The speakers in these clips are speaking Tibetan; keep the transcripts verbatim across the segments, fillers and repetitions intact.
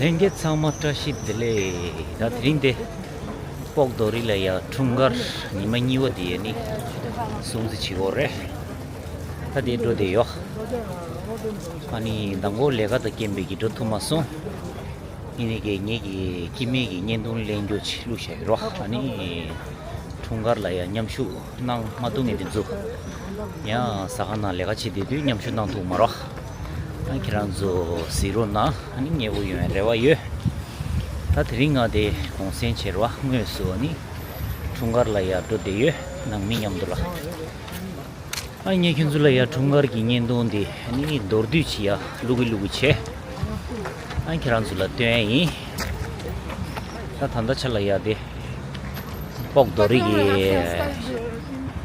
ལྷན་རྒྱས་ཚང་མ་བཀྲ་ཤིས་བདེ་ལེགས། ད་དེ་རིང་དེ་སྤོག་རྡོ་རི་ལ་ཡ་འཁྲུངས་སྐར་ཉི་མ་གཉིས་པ་དེ་ཡ་ནི་སྲུང་བརྩི་བྱེད་དགོས་རེད། ད་དེ་འགྲོ་བསྡད་ཡོད། ཨ་ནི་མདང་དགོང་ལས་ཀ་དང་རྐྱེན་པས་ཀྱི་འགྲོ་ཐུབ་མ་སོང་། ཡིན་ནའི་ཀྱི་ངེད་ཀྱི་སྐྱེ་དམན་གྱི་བརྙན་ཐུང་ལེན་རྒྱུ་ཅིག་བླུགས་བཞག་ཡོད་རོགས། ཨ་ནི་འཁྲུངས་སྐར་ལ་ཡ་མཉམ་ཞུགས་གནང་མ་ཐུབ་མཁན་དེ་ཚོ་ཡང་ཟ་ཁང་ནང་ལས་ཀ་བྱེད་བསྡད་དུས་མཉམ་ཞུགས་གནང་ཐུབ་མ་རོགས། ཨ་ཁྱེད་རང་ཚོ་གཟིགས་རོགས་གནང་། ཨ་ནི་མཉེས་པོ་ཡོང་བའི་རེ་བ་ཡོད། ད་དེ་རིང་ང་དེ་གུང་སེང་བྱེད་རོགས། དངོས་སུ་ཨ་ནི་འཁྲུངས་སྐར་ལ་ཡ་འགྲོ་བསྡད་ཡོད། ནང་མི་མཉམ་དུ་ལ། ཨ་ངས་ཁྱོད་ཚོ་ལ་ཡ་འཁྲུངས་སྐར་གྱི་བརྙན་ཐུང་འདི་ཨ་ནི་མདོར་བསྡུས་ཅིག་ཡ་བླུག་གི་བླུག་གི་བྱས། ཨ་ཁྱེད་རང་ཚོ་ལ་སྟོན་ཡ་ཡིན། ད་ད་ལྟ་ཆ་ལ་ཡ་དེ་སྤོག་རྡོ་རི་གི་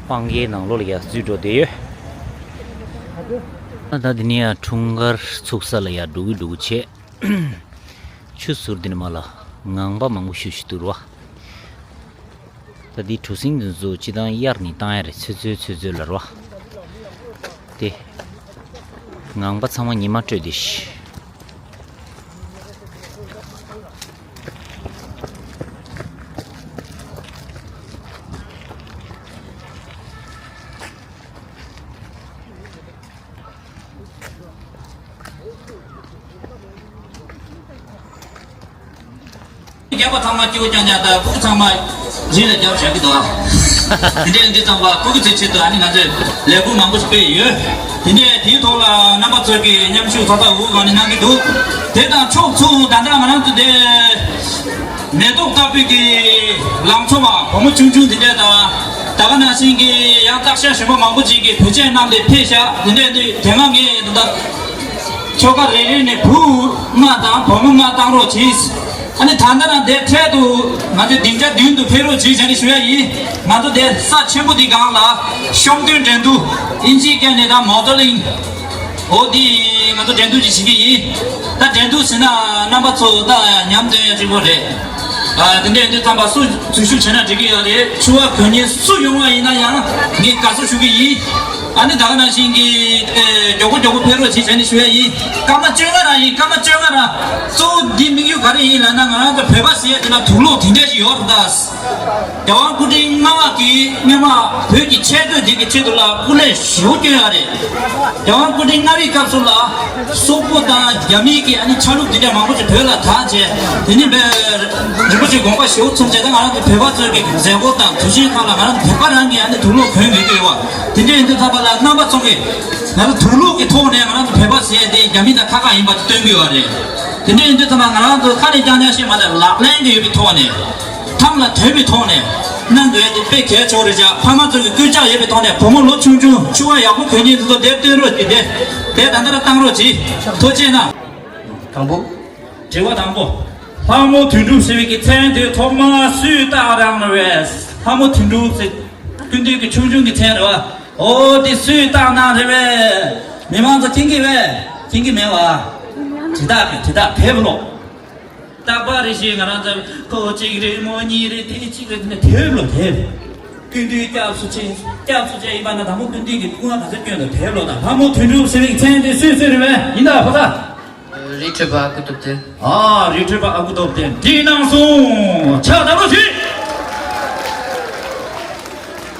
སྤང་ཁའི་ནང་ལོགས་ལ་ཡ་འཛུལ་འགྲོ་བསྡད་ཡོད། ཨ་ད་འདི་ནས་ཡ་འཁྲུངས་སྐར་ཚུགས་ས་ལ་ཡ་འགྲོ་གི་འགྲོ་གི་བྱས། ཆུ་ཟུར་འདི་ནས་མར་ལ་ངང་པ་མང་པོ་ཞེ་པོ་ཅིག་འདུག་ར། ད་འདི་གྲུ་གཟིངས་འདི་ཚོ་སྤྱིར་བཏང་གཡར་ནས་བཏང་ཡ་རེད། ཚོད་ཚོད་ཚོད་ཚོད་ལ་རོ། དེ། ངང་པ་ཚང་མ་ཉི་མ་དྲོས་ཏེ་ཤི། རྒྱབ་པ་ཚང་མ་སྐྱིད་པོ་རྐྱང་རྐྱང་དང་སྐུ་ཚང་མ་རི་ལ་རྒྱབ་བཞག་གི་འདུག་དེ་འདྲའི་འདི་ཚང་མ་སྐུ་གི་ཚེ་ཆེད་དུ་ཨ་ནི་ང་ཚོས་ལས་འགུལ་མང་པོ་ཞིག་སྤེལ་ཡོད། དེ་འདྲའི་དེའི་ཐོག་ལ་རྣམ་པ་ཚོས་ཀྱི་མཉམ་ཞུགས་ཚོགས་ཐབས་འུ་གང་ནས་གནང་གི་འདུག་དེ་དང་ཕྱོགས་མཚུངས་ད་ལྟ་ང་རང་ཚོ་དེ་མེ་ཏོག་ལྟ་བུའི་གི་ལང་ཚོ་བ་བུ་མོ་ཆུང་ཆུང་དེ་འདྲ་དང་ད་ག་ནང་བཞིན་གྱི་ཡང་བརྟག་བཤེར་གཞན་པ་མང་པོ་ཅིག་གིས་བོད་ཆས་བསྣམས་ཏེ་ཕེབས་ཤག་དེ་འདྲ་དུས་དེ་སྔ་ངས་ད་ལྟ་ཁྱོ་ག་རེ་རེ་ནས་བུ་ལྔ་དང་བུ་མོ་ལྔ་བཏང་རོགས་གྱིས། ཨ་ནི་ད་ལྟ་ན་དེ་འཕྲལ་དུ་ང་ཚོའི་སྡིངས་ཆ་མདུན་དུ་ཕེབས་རོགས་གྱིས་བྱས་ནས་ཞུ་ཡ་ཡིན། ང་ཚོ་དེ་ས་ཆེན་པོ་འདི་སྒང་ལ་ཤོམ་སྟོན་འགྲན་བསྡུར་ཨིན་ཇིའི་སྐད་ནས་ད་མོ་ཌེ་ལིང་། འོ་འདི་ང་ཚོ་འགྲན་བསྡུར་ཅིག་བྱེད་ཀྱི་ཡིན། ད་འགྲན་བསྡུར་ཟེར་ན་རྣམ་པ་ཚོ་ད་ཉམས་སྟོན་ཡ་གཅིག་པོ་རེད། ཨ་དེ་འདྲ་ཡིན་དུས་ཙམ་པ་སུ་འཛུལ་ཞུགས་བྱས་ན་འགྲིག་གི་ཡོད་རེད། ཕྱུ་པ་གོན་མཁན་སུ་ཡོང་བ་ཡིན་ན་ཡང་ངས་དགའ་བསུ་ཞུ་གི་ཡིན། ཨ་ནི་ད་ག་ནང་བཞིན་གྱི་ཨེ་མགྱོགས་པོ་མགྱོགས་པོ་ཕེབས་རོགས་བྱེད་བྱས་ནས་ཞུ་ཡ་ཡིན། སྐར་མ་བཅོ་ལྔ་རང་ཡིན། སྐར་མ་བཅོ་ལྔ་རང་། གཙོ་བོ་འདི་དམིགས་ཡུལ་ག་རེ་ཡིན་ལབ་ན་ང་རང་ཚོ་བོད་པ་ཟེར་ཡ་དེ་ལ་དུག་སློག་དེ་འདྲ་ཞིག་ཡོད་རེད་ད། རྒྱལ་དབང་སྐུ་ཕྲེང་ལྔ་པ་གིས་སྔོན་མ་བོད་ཀྱི་ཆས་གོས་འདི་གི་ཆེད་དུ་ལ་སྐུ་ལས་ཞེ་པོ་བསྐྱོན་ཡོད་རེད། རྒྱལ་དབང་སྐུ་ཕྲེང་ལྔ་པའི་སྐབས་སུ་ལ་སོག་པོ་དང་རྒྱ་མིའི་གི་ཨ་ནི་ཆ་ལུགས་འདི་འདྲ་མང་པོ་ཞིག་བོད་ལ་དར་བྱས། དེ་ནི་བོད་རིན་པོ་ཆེའི་དགོངས་པ་ཞེ་པོ་ཚོམས་བྱས། ད་ང་རང་ཚོ་བོད་པ་ཚོའི་གི་མཛད་སྒོ་དང་དུས་ཆེན་ཁག་ལ་ང་རང་ཚོ་བོད་པ་རང་གིས་ཨ་ནི་དུག་སློག་གོན་དགོས་ཀྱི་ཡོད་པ། དེ་འདྲ་ཡིན་དུས་ཙམ་པ་ལ་རྣམ་པ་ཚོ་གིས་ང་ཚོ་དུག་སློག་གི་ཐོག་ནས་ང་རང་ཚོ་བོད་པ་ཟེར་ཡ་དེ་རྒྱ་མི་དང་ཁ་ཁ་ཡིན་པ་དེ་སྟོན་གྱི་ཡོད་རེད། དེ་འདྲ་ཡིན་དུས་ཙམ་པ་ང་རང་ཚོ་ཁ་ནས་རྐྱང་རྐྱང་བཤད་མ་ཐག་ལག་ལེན་གྱི་ཡོད་པའི་ཐོག་ནས། ཐང་ལ་དོད་པའི་ཐོག་ནས་གནང་དགོས་ཡ་དེ་དཔེ་གལ་ཆེ་བ་རེད་ཤག་ཕ་མ་ཚོ་གི་སྐུལ་ལྕག་ཡོད་པའི་ཐོག་ནས་བུ་མོ་ལོ་ཆུང་ཆུང་ཕྱུ་པ་ཡག་པོ་གོན་མཁན་དེ་ཚོ་དེར་སྟོན་རོགས་གྱིས། དེ་དེ་ད་ལྟ་ར་བཏང་རོགས་གྱིས། ཐུགས་རྗེ་གནང་། དང་པོ། དྲི་བ་དང་པོ། ལྷ་མོ་དོན་གྲུབ་ཟེར་བའི་གི་མཚན་དེ་ཐོག་མར་སུས་བཏགས་རང་རེད་པས། ལྷ་མོ་དོན་གྲུབ་ཟེར་སྐུ་མདུན་གྱི་ཆུང་ཆུང་གི་མཚན་རེད་པ། འོ་དེ་སུས་བཏགས་གནང་རེད་པས། མི་མང་ཚོ་མཁྱེན་གྱི་པས། མཁྱེན་གྱི་མེད་པ། དྲི་རྟགས་དྲི་རྟགས་དེབ་ཀློག་རྟག་པར་རེ་ཞིག་ང་རང་ཚོ་ཁོ་གཅིག་རེད་མོ་གཉིས་རེད་དེ་གཅིག་རེད་དེ་ནས་དེབ་ལོ་དེབ། སྐུ་མདུན་སྐྱབས་སུ་མཆི། སྐྱབས་སུ་མཆི་ཡིན་པ་ན་དང་པོ་སྐུ་མདུན་གྱི་སྐུ་ངལ་ག་ཚོད་སྐྱོན་དང་དེབ་ལོ་དང་། ལྷ་མོ་དོན་གྲུབ་ཟེར་བའི་མཚན་དེ་སུས་གསོལ་རེད་པས། ཡིན་ད་ཕོ་ས། རི་ཁྲོད་པ་ཨ་ཁུ་སྟོབས་ལྡན། ཨ་རི་ཁྲོད་པ་ཨ་ཁུ་སྟོབས་ལྡན་འདི་གནང་སོང་། ཕྱག་བརྡབ་རོགས་གྱིས།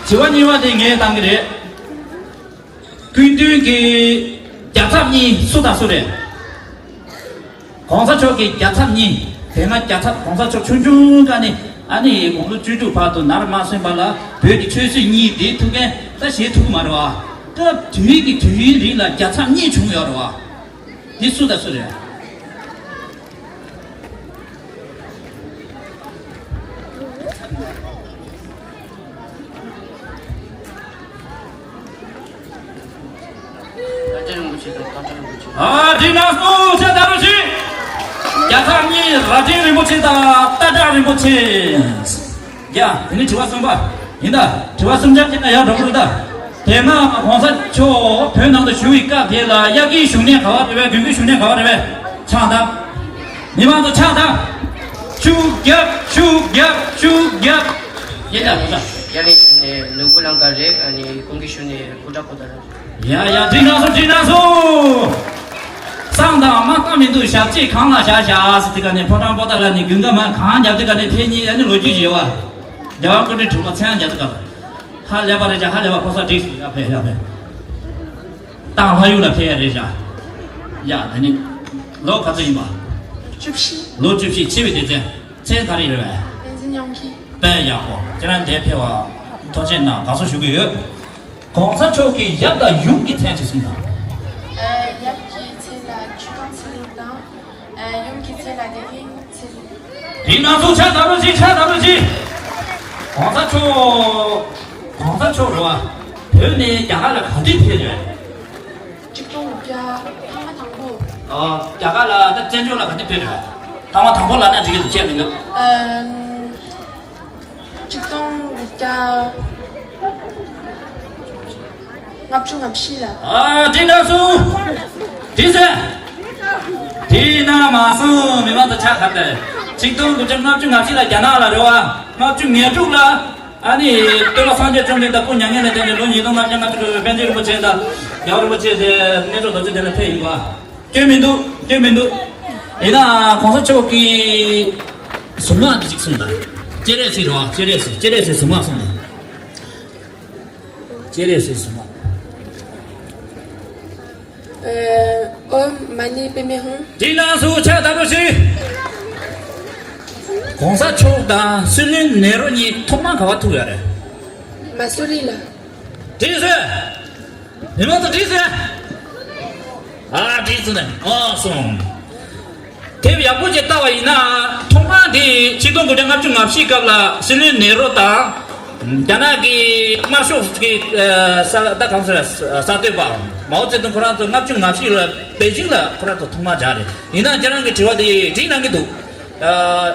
དྲི་བ་གཉིས་པ་དེ་ངས་བཏང་གི་རེད། སྐུ་མདུན་གྱི་རྒྱལ་ཚབ་གཉིས་སུ་དང་སུ་རེད། གོང་ས་མཆོག་གི་རྒྱལ་ཚབ་གཉིས། དེ་སྔ་རྒྱལ་ཚབ་གོང་ས་མཆོག་ཆུང་ཆུང་སྒང་ནས་ཨ་ནི་དགུང་ལོ་བཅུ་དྲུག་བར་དུ་ནར་མ་སོན་པ་ལ་བོད་ཀྱི་ཆོས་སྲིད་གཉིས་འདི་ཐུགས་འགན་ད་བཞེས་ཐུབ་ཀྱི་མ་རེད་པ། སྐབས་དུས་ཀྱི་དུས་ཡུན་རིང་ལ་རྒྱལ་ཚབ་གཉིས་བྱུང་ཡོད་རེད་པ། འདི་སུ་དང་སུ་རེད། ཨ་འདི་ནང་སོ་ཆ་ད་རུ་ཞིག་རྒྱལ་ཚབ་གཉིས་རྭ་སྒྲེང་རིན་པོ་ཆེ་དང་སྟག་བྲག་རིན་པོ་ཆེ། ཡ། དེ་ནི་དྲི་བ་གསུམ་པ་ཡིན་ད། དྲི་བ་གསུམ་ཆར་ཅིག་ན་ཡར་འགྲོ་དགོས་ད། དེ་སྔ་གོང་ས་མཆོག་བོད་ནང་དུ་བཞུགས་པའི་སྐབས་དེ་ལ་དབྱར་གྱི་བཞུགས་གནས་ག་བ་རེད་པས། དགུན་གྱི་བཞུགས་གནས་ག་བ་རེད་པས། ཆང་དང་། མི་མང་ཚོ་ཕྱག་དང་། ཤུགས་རྒྱབ། ཤུགས་རྒྱབ། ཤུགས་རྒྱབ། ཡེ་ད་ད་ད། དབྱར་གྱི་བཞུགས་གནས་ནོར་བུ་གླིང་ག་རེད། ཨ་ནི་དགུན་གྱི་བཞུགས་གནས་གུ་ཏྲ་གུ་ཏ་རེད། ཡ་ཡ། འགྲིག་གནང་སོང་། འགྲིག་གནང་སོང་། ཚང་དང་མ་བཏང་མི་འདུག་ཞབས་རྗེས་གང་ལ་བཞག་བཞག་ཟེར་དུས་ག་ནས་ཕོ་བྲང་པོ་ཏ་ལ་ནས་དགུན་ཁ་མ་གང་རྒྱབ་དུས་ག་ནས་ཕེབས་ཉིན་ཨ་ནི་ལོ་རྒྱུས་ཡོད་བ། རྒྱལ་བ་སྐུ་ཕྲེང་དྲུག་པ་མཚན་རྒྱ་མཚོ་ཀ་ལ། ཧ་ལས་པ་རེད་ཤག་ཧ་ལས་པ་ཕོ་གསར་འགྲིག་སོང་ཡ་ཕེབས་ཡ་ཕེབས། ཏང་ལྷ་ཡུལ་ལ་ཕེབས་ཡ་རེད་ཤག་ཡ་དེ་ནི། ལོ་ག་ཚོད་ཡིན་པ། བཅུ་བཞི། ལོ་བཅུ་བཞི་ཆེ་བའི་སྡེ་ཚན། མཚན་ག་རེ་རེད་བས། བསྟན་འཛིན་དབྱངས་སྐྱིད། དཔེ་ཡག་པོ་ཁྱེད་རང་འདིར་ཕེབས་པ་ཐུགས་རྗེ་གནང་དགའ་བསུ་ཞུ་གི་ཡོད། གོང་ས་མཆོག་གི་ཡབ་དང་ཡུམ་གྱི་མཚན་ཅིག་གསུངས་དང་། ཨ། ཡབ་ཀྱི་མཚན་ལ་ཆོས་སྐྱོང་ཚེ་རིང་དང་། ཨ། ཡུམ་གྱི་མཚན་ལ་བདེ་ཆེན་ཚེ་རིང་། དེའི་ནང་སོ་ཆ་དམ་རུ་ཅི་ཆ་དམ་རུ་ཅི། གོང་ས་མཆོག་གོང་ས་མཆོག་རེད་བ། བོད་ནས་རྒྱ་གར་ལ་ག་དུས་ཕེབས་ཡོད། ཆིག་སྟོང་དགུ་བརྒྱ་ཐེངས་མ་དང་པོ། ཨ། རྒྱ་གར་ལ་ད་བཙན་བྱོལ་ལ་ག་དུས་ཕེབས་ཡོད། ཐེངས་མ་དང་པོ་ལ་ན་འགྲིག་གི་འདུག་བཤད་མི་འདུག་ཨ། ཆིག་སྟོང་དགུ་བརྒྱ་ལྔ་བཅུ་ང་བཞི་ལ། ཨ། དེ་ན་སུ། དེ་ཟེར། དེ་ན་མ་སུ་མི་མང་དུ་ཆ་ཁ་ཏེ། ཆིག་སྟོང་དགུ་བརྒྱ་ལྔ་བཅུ་ང་བཞི་ལ་རྒྱ་ནག་ལ་རེད་བ། ལྔ་བཅུ་ང་དྲུག་ལ། ཨ་ནི། སྟོད་ལ་སངས་རྒྱས་བཅོམ་ལྡན་འདས་སྐུ་མྱ་ངན་ལས་འདས་ནས་ལོ་ཉིས་སྟོང་ལྔ་བརྒྱ་ལྔ་བཅུ་དྲུག་པའི་པཎ་ཆེན་རིན་པོ་ཆེ་དང་རྒྱལ་བ་རིན་པོ་ཆེ་དེ་གནས་མཆོག་རྡོ་རྗེ་གདན་ལ་ཕེབས་ཡིན་པ། སྐྱོན་མི་འདུག་སྐྱོན་མི་འདུག་ཡིན་ན་གོང་ས་མཆོག་གི་གཟུངས་སྔགས་འདི་ཅིག་གསུངས་དང་། སྤྱན་རས་གཟིགས་རེད་བ། སྤྱན་རས་གཟིགས། སྤྱན་རས་གཟིགས་གཟུངས་སྔགས་གསུངས་དང་། སྤྱན་རས་གཟིགས་གཟུངས་སྔགས། ཨ། ཨོཾ་མ་ཎི་པདྨེ་ཧཱུྃ། དེ་ན་སུ་ཆ་དམ་རུ་ཅི། གོང་ས་མཆོག་དང་སྲིད་བློན་ནེ་རུ་གཉིས་ཐོག་མར་ག་པར་ཐུག་ཡོད་རེད། མ་སུ་རི་ལ། འགྲིག་སོང་། མི་མང་ཚོ་འགྲིག་སོང་། ཨ། འགྲིག་སོང་ནས། ཨོ་སོང་། དེབ་ཡག་པོ་ཅིག་ལྟ་བ་ཡིན་ན། ཐོག་མར་དེ་ཆིག་སྟོང་དགུ་བརྒྱ་ལྔ་བཅུ་ང་བཞི་སྐབས་ལ་སྲིད་བློན་ནེ་རུ་དང་། རྒྱ་ནག་གི་དམར་ཤོག་གི་ཨ། ས་ད་གང་ཟེར། གསར་གཏོད་པ་མའོ་ཙེ་ཏུང་ཁོ་རང་ཚོ་ལྔ་བཅུ་ང་བཞི་ལ་པེ་ཅིང་ལ་ཁོ་རང་ཚོ་ཐོག་མར་མཇལ་རེད། ཡིན་ན་ཁྱེད་རང་གི་དྲི་བ་དེ་འགྲིག་གནང་གི་འདུག་ཨ།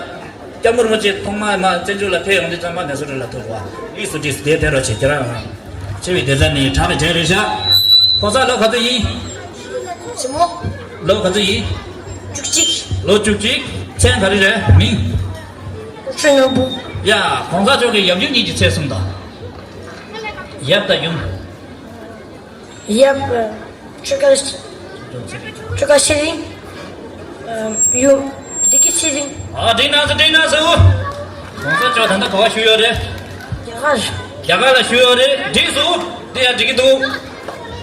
སྐྱབས་མགོན་རིན་པོ་ཆེ་ཐོག་མར་མ་བཙན་བྱོལ་ལ་ཕེབས་ཡོང་དུས་ཙམ་པ་ནེ་སུ་རི་ལ་ཐུག་པ། ལིས་སུ་ཏིས་དེ་དེ་རོ་ཆེ་ཁྱེད་རང་ཆེ་བའི་སྡེ་ཚན་ནས་གྲགས་པའི་གྲས་རེད་ཤག་ཕོ་གསར་ལོ་ག་ཚོད་ཡིན། ཞི་མོ། ལོ་ག་ཚོད་ཡིན། བཅུ་གཅིག་ལོ་བཅུ་གཅིག་མཚན་ག་རེ་རེད། མིང་། ཁྲེན་ནོར་བུ། ཡ། གོང་ས་མཆོག་གི་ཡབ་ཡུམ་གཉིས་ཀྱི་མཚན་གསུངས་དང་། ཡབ་དང་ཡུམ། ཡབ། ཆོས་དཀར། ཆོས་དཀར་ཚེ་རིང་། ཡུམ། བདེ་སྐྱིད་ཚེ་རིང་། ཨ། འགྲིག་གནང་སོང་། འགྲིག་གནང་སོང་། གོང་ས་མཆོག་ད་ལྟ་ག་པར་བཞུགས་ཡོད་རེད། རྒྱ་གར། རྒྱ་གར་ལ་བཞུགས་ཡོད་རེད། འགྲིག་སོང་། དེ་ཡང་འགྲིག་གི་འདུག་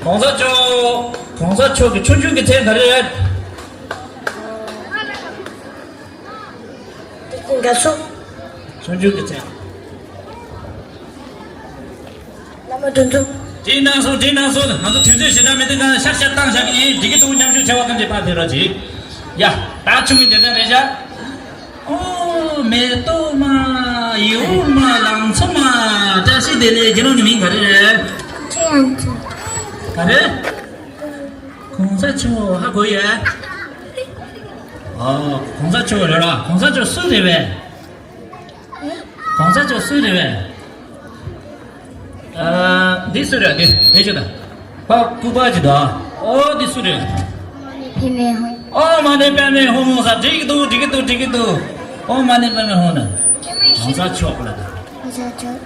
གོང་ས་མཆོག་གོང་ས་མཆོག་གི་ཆུང་ཆུང་གི་མཚན་ག་རེ་རེད། དགའ་ཚོ། ཆུང་ཆུང་གི་མཚན། བླ་མ་དོན་གྲུབ། འགྲིག་གནང་སོང་། འགྲིག་གནང་སོང་། ང་ཚོ་དུས་ཚོད་ཞེ་དྲག་མི་འདུག་ག་ཤག་ཤག་བཏང་བཞག་གི་ཡིན། འགྲིག་གི་འདུག་མཉམ་ཞུགས་བྱས་པ་ཐམས་ཅད་ཕར་ཕེབས་རོགས་གྱིས། ཡ། ད་ཆུང་ངུའི་སྡེ་ཚན་རེད་ཤག་ཨོ། མེ་ཏོག་མ། ཡིའུ་མ། ལང་ཚོ་མ། བཀྲ་ཤིས་བདེ་ལེགས། ཁྱེད་རང་གི་མིང་ག་རེ་རེད། ཁྲེན་ཡང་ཅུན། ག་རེ། གོང་ས་མཆོག་ཧ་གོ་ཡོད། ཨོ། གོང་ས་མཆོག་རེད་ར། གོང་ས་མཆོག་སུ་རེད་པས། གོང་ས་མཆོག་སུ་རེད་པས། ཨ། འདི་སུ་རེད། འདི་འདི་ཅིག་དང་། པ་ཀུ་པ་ཅིག་དང་། ཨོ། འདི་སུ་རེད། པདྨེ་ཧཱུྃ། ཨོ། མ་ཎི་པདྨེ་ཧཱུྃ་ཟེར། འགྲིག་གི་འདུག་འགྲིག་གི་འདུག་འགྲིག་གི་འདུག་ཨོ། མ་ཎི་པདྨེ་ཧཱུྃ་ན། གོང་ས་མཆོག་ལ་དང་། གོང་ས་མཆོག་